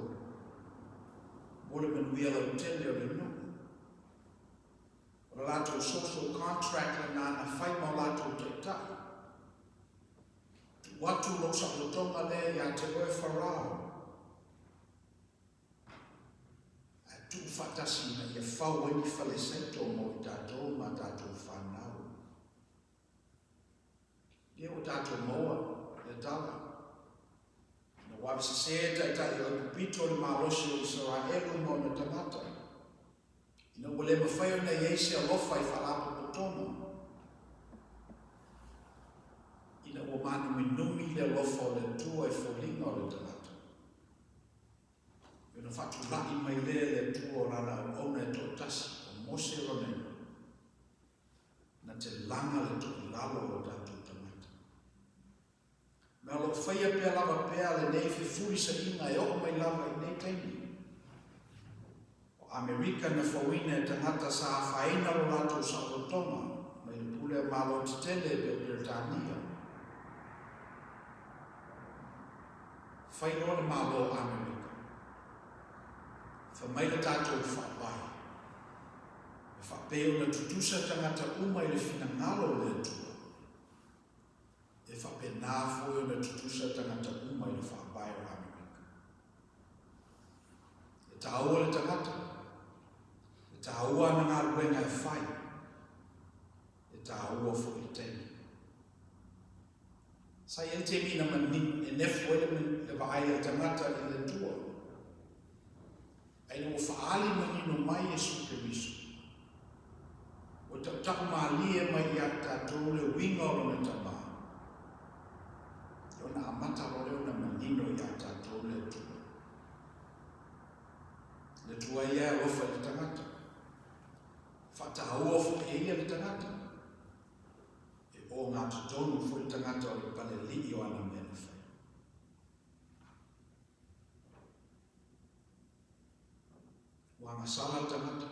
mo le manuia lautele o le nuu. latou social contract lenā na fai ma o latou taitai. Tuu atu lou saolotoga lea ia te oe Farao, ae tuufaatasi ina ia fau ai ni fale saito mo i tatou ma a tatou fanau. Ia ua tatou maua le tala. Ina ua avesese taitai o Aikupito i le malosi o Isaraelu ma ona tagata, ina ua le mafai ona i ai se alofa i faalapotopotoga, ina ua mānuminumi le alofa o le Atua i foliga o le tagata, ona faatulai mai lea e le Atua o Lana auauna e toatasi, o Mose lona igoa, na te laga le toilalo o tatou tagata. Ma o lo o faia pea lava pea lenei fefulisaiga e oo mai lava i nei taimi. O Amerika na fauina e tagata sa afaina lo latou saolotoga mai le pule a Malo tetele e pei o Peretania. Fai loa le Malo o Amerika. Fai mai le tatou Faavae. E faapei ona tutusa tagata uma i le finagalo o le Atua. E faapena foi ona tutusa tagata uma i le Faavae o Amerika. E taua le tagata, e taua ana galuega e fai, e taua foi le taimi. Sa i ai le taimi na e nefu ai le vaai a le tagata i le Atua. Ae ina ua faaali manino mai Iesu Keriso, ua tautau malie mai ia i tatou le uiga o Lona Tama, ia ona amata loa lea ona manino ia i tatou le Atua. Le Atua ia e alofa i le tagata, faataua foi e ia le tagata, e ogatotonu foi le tagata o le palelii o ana mea na fai. Ua agasala le tagata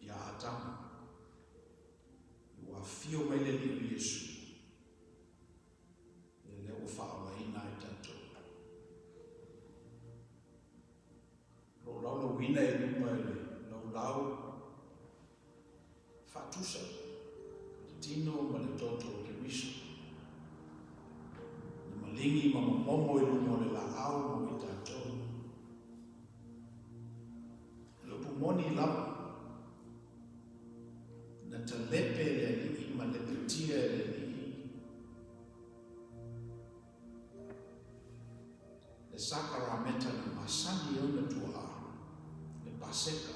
ia Atama. Ua afio mai le Alii o Iesu, ia lea ua faaolaina ai tatou. O lo o laulauina i luma i le laulau faatusa le tino ma le toto o Keriso, na maligi ma momomo i luma o le laau mo i tatou. Le upu moni lava, na talepe e le Alii ma lepetia e le Alii le sakarameta na masani ai ona tuaa, le Paseka,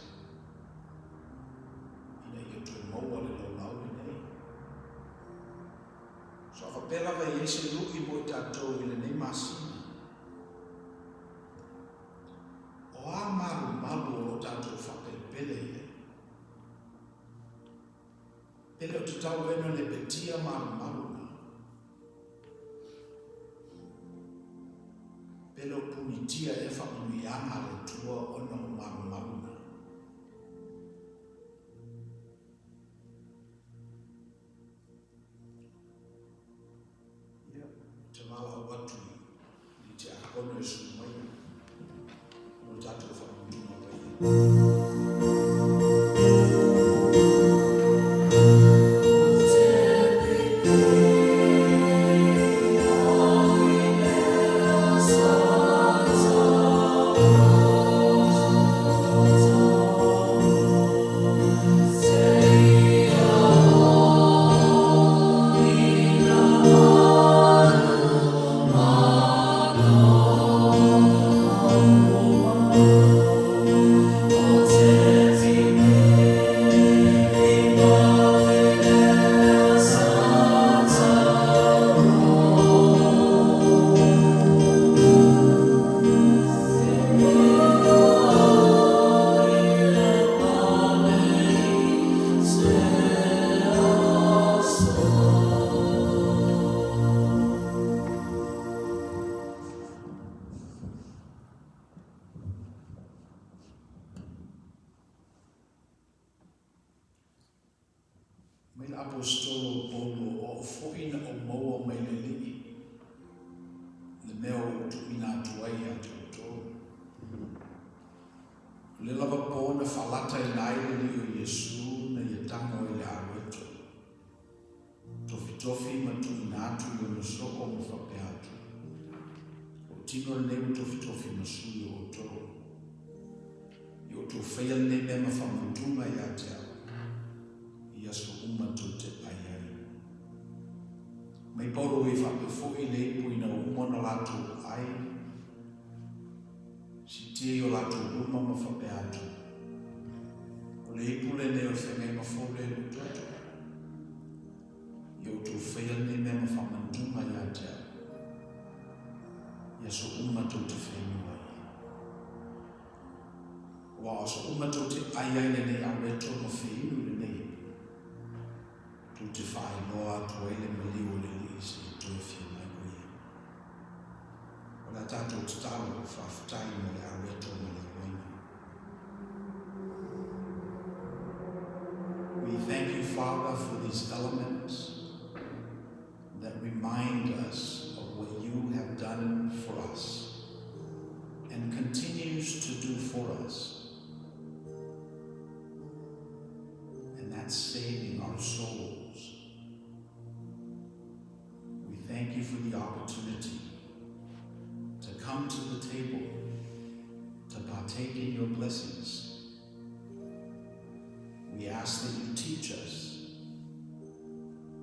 ina ia toe maua le laulau lenei. So a faapea lava e i ai se lui mo i tatou i lenei masina, o a malumalu o lo o tatou faapelepele i ai? E le o tatau ea ona lepetia malumalu na? Pe le o punitia ea faamanuiaga a le Atua ona o malumalu na? Ia, ou te valaau atu i le tiakono e susu maia mo le tatou faamanuiaga paia. Mai le Aposetolo o Paulo, O au foi na ou maua mai le Alii, le mea ua ou tuuina atu ai ia te outou. O le lava po na faalataina ai le Alii o Iesu, tofi ma tuuina atu i ona soo ma faapea atu, Lou tino lenei ua tofitofi ma sui o outou. Ia outou faia lenei mea ma faamautuga ia te au, i aso uma tou te ai ai. Mai Paulo e faapea foi le ipu ina ua uma ona latou ai, sitia i o latou luma ma faapea atu, O le ipu lenei o le feagaiga fou lea i lou toto. Ia outou faia lenei mea ma faamautuga ia te au, i aso uma tou te feinu ai. Aua o aso uma tou te ai ai lenei areto ma feinu i lenei ipu, tou te faailoa atu ai le maliu o le Alii seia toe afio mai o Ia. O le a tatou tatalo, faafetai mo le areto ma le auaiga. We thank you, Father, for these elements that remind us of what you have done for us and continues to do for us. And that's saving our souls. We thank you for the opportunity to come to the table, to partake in your blessings. We ask that you teach us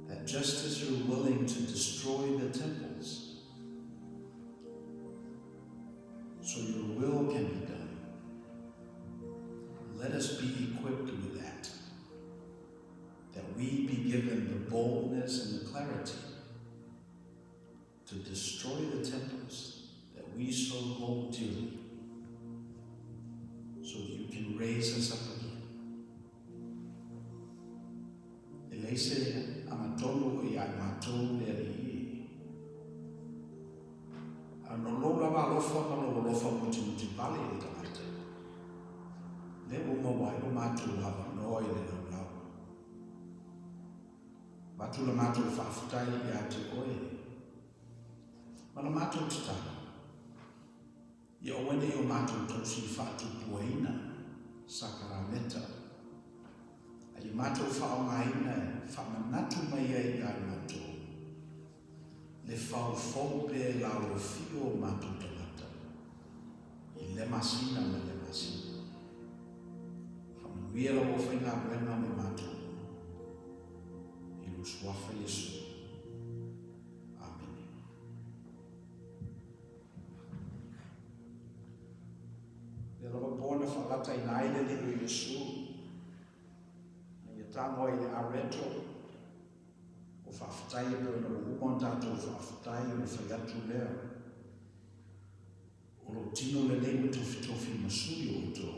that just as you're willing to destroy the temples, so your will can be done, let us be equipped with that, that we be given the boldness and the clarity to destroy the temples that we so hold dearly, so that you can raise us up again. E leai se agatonu o ia i matou le Alii e. A no lou lava alofa ma lou alofa mutimuti vale i le tagata, lea ua maua ai lo matou avanoa i le laulau. Avatu la matou faafetai ia te oe, ma la matou tatalo, ia aua ne i o matou tausi faatupuaina sakarameta, a ia matou faaaogaina e faamanatu mai ai ia i matou le faufou pea i lalofio o matou tagata i lea masina ma lea masina. Faamanuia lau aufaigaluega ma matou uma. I lou suafa Iesu. Amene. Lea lava po na faalataina ai le Alii o Iesu, na ia tago ai i le areto o faafetai e pei ona ua uma ona tatou faafetai ona fai atu lea. O lou tino lenei ua tofitofi ma sui o outou,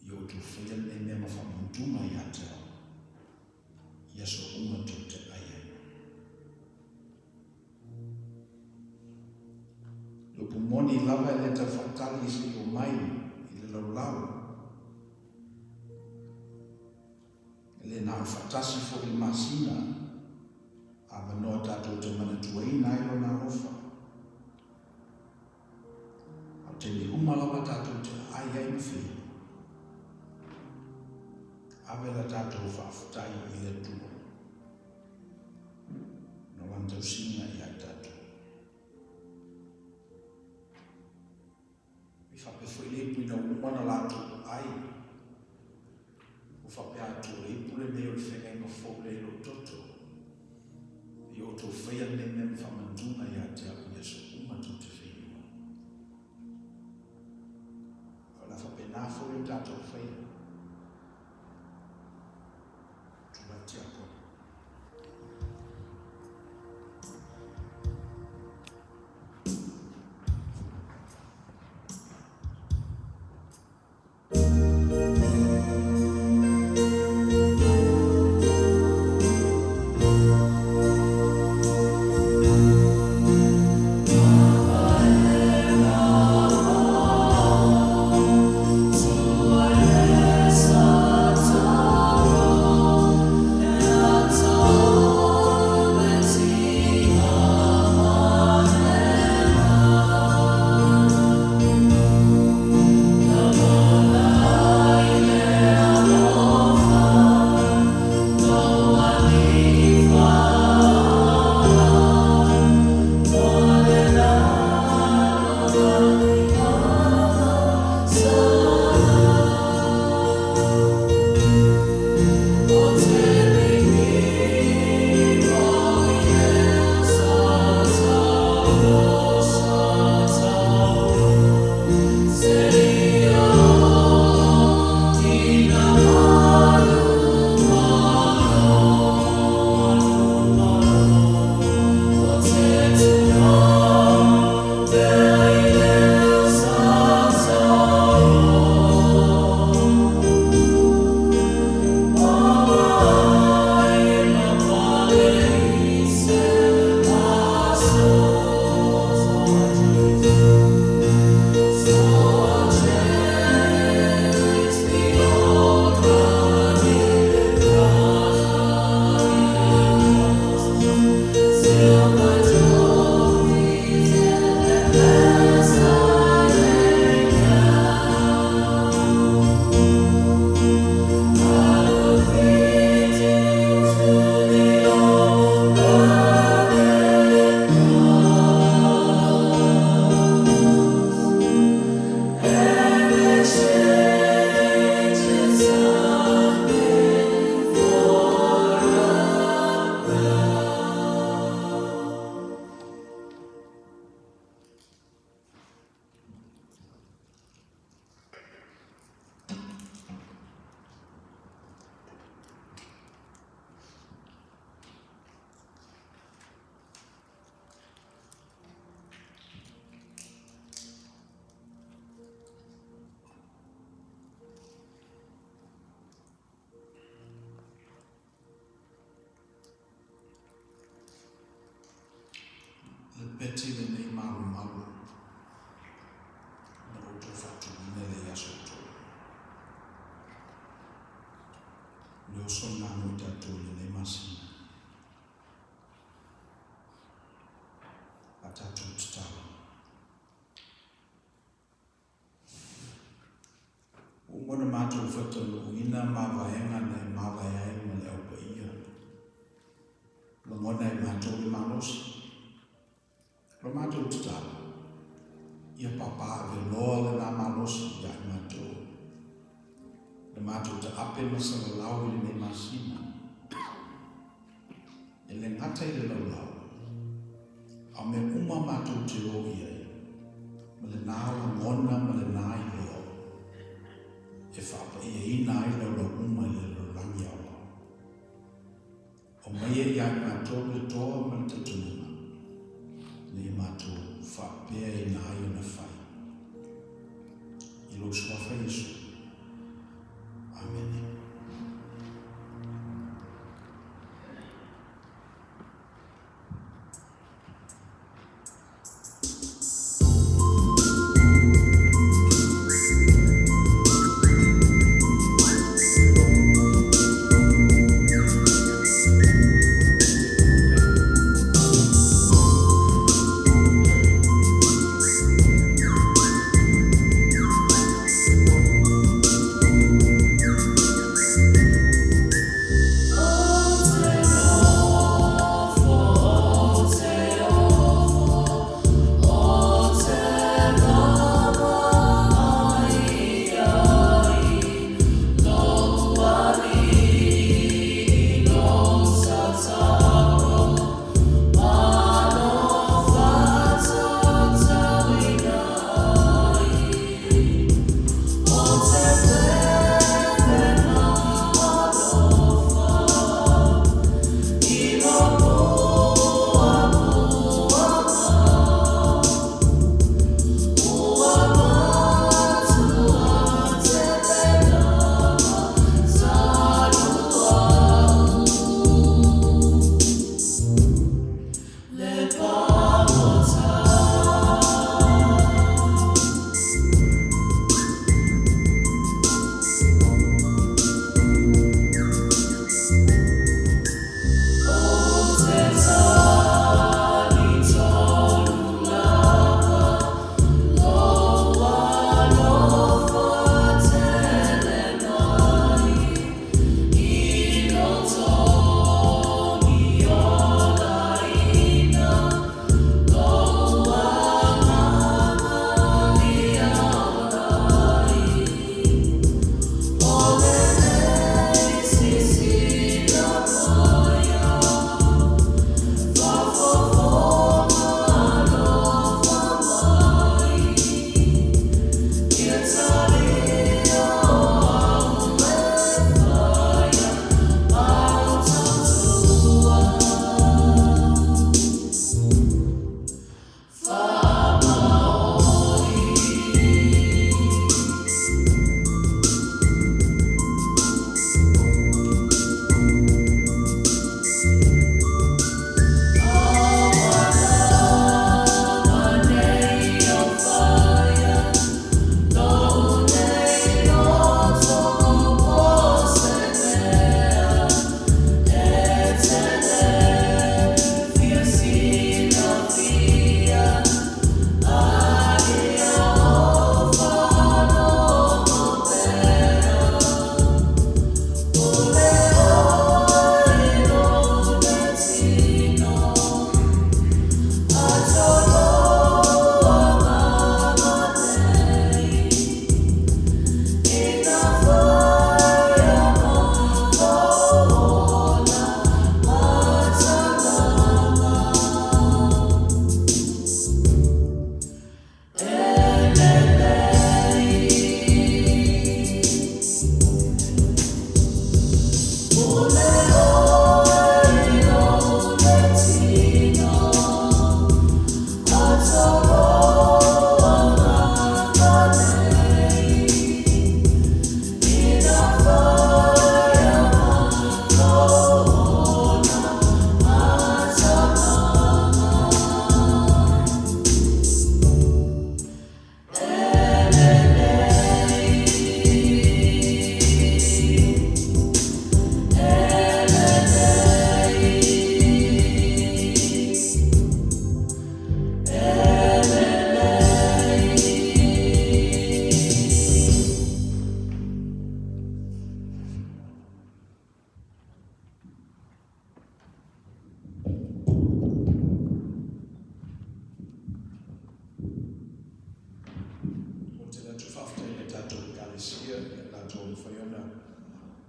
ia outou faia lenei mea ma faamautuga ia te au, i aso uma tou te ai ai. Le upu moni lava e le tau faatali se i omai i le laulau. E le na o le faatasi foi i le masina, avanoa tatou te manatuaina ai lona alofa. A o taimi uma lava tatou te aai ai ma feinu. Ave la tatou faafetai i le Atua. No lana tausiga ia i tatou. I faapea foi le ipu ina ua uma ona latou ai. Ua faapea atu o le ipu lenei o le feagaiga fou lea i lou toto. Ia outou faia lenei mea ma faamanatunga ia te au i aso uma tou te feinu ai. O le a faapena foi o tatou faia. Tulai tiakono. O le oso lena mo i tatou i lenei masina. A tatou tatalo. Ua uma ona matou faataunuuina mavaega na e mavae ai ma le Au Paia. Lagona e matou le malosi. O la matou tatalo, ia papaaveloa lena malosi ia i matou. Le matou taape ma salalau i lenei masina. E le gata i le laulau, a o mea uma matou te o i ai, ma lena lagona ma lena iloa, e faapaiaina ai laulau uma i le lalolagi aoao. Aumaia ia i matou le toa ma le talitonuga, ina ia matou faapeaina ai ona fai. I lou Suafa Iesu. Amene.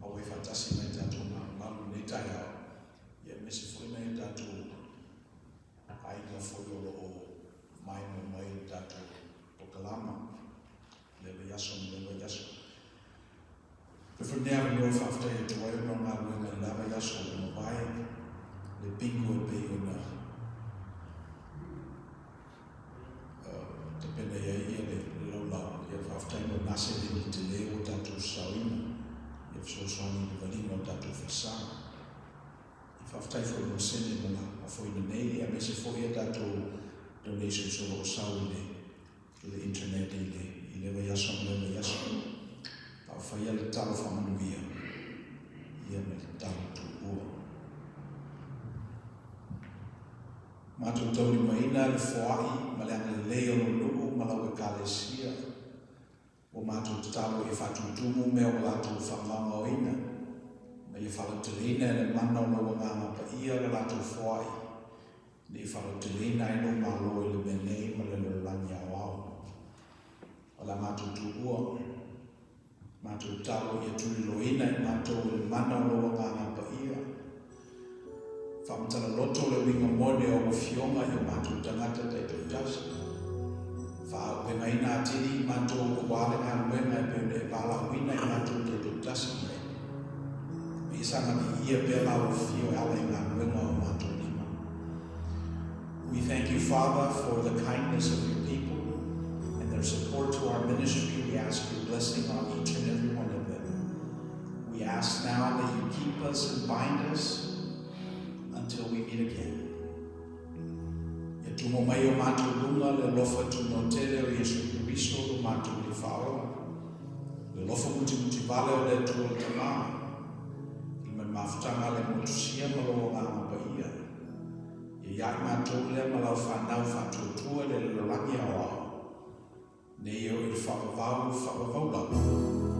Auai faatasi mai tatou malumalu i lenei taeao, ia aemaise foi nai o tatou aiga foi o lo o maimoa mai i le tatou polokalama i lea vaiaso ma lea vaiaso. E foi lenei avanoa e faafetai atu ai ona o galuega i le la vaiaso ua mavae, le bingo e pei ona tapena i ai ia le laulau. Ia faafetai mo lena seleni tele ua tatou saoina ia fesoasoani i le valiga o le tatou falesa. Ia faafetai foi mo le sene mo la afoina nei, ia aemaise foi ia tatou donations o lo o sau i le to the internet i le i le vaiaso ma le vaiaso. A o faia le tatalo faamanuia ia ma le tatalo tuua. Matou taulimaina le foai ma le agalelei o lou nuu ma lau Ekalesia. Ua matou tatalo ia faatutumu mea ua latou faagaogaoina, ma ia faalauteleina e le mana o lou Agaga Paia le latou foai, ina ia faalauteleina ai lou Malo i le mea nei ma le lalolagi aoao. O le a matou tuua, matou tatalo ia tuliloaina i matou e le mana o lou Agaga Paia. Faamatala loto le uiga moni o au afioga i o matou tagata taitoatasi. Faaaupegaina atili i matou aua le galuega e pei ona e valaauina i matou taitoatasi mai. Ma ia saga viia pea lau afio e ala i galuega o matou lima. We thank you, Father, for the kindness of your people and their support to our ministry. We ask your blessing on each and every one of them. We ask now that you keep us and bind us until we meet again. Ia tumo mai i o matou luga le alofa tunoa tele o Iesu Keriso lo matou Alii Faaola, le alofa mutimutivale o le Atua le Tama, i le mafutaga a le motusia ma lou Agaga Paia. Ia ia i matou lea ma lau fanau faatuatua i le lalolagi aoao, nei e oo i le faavavau faavavau lava.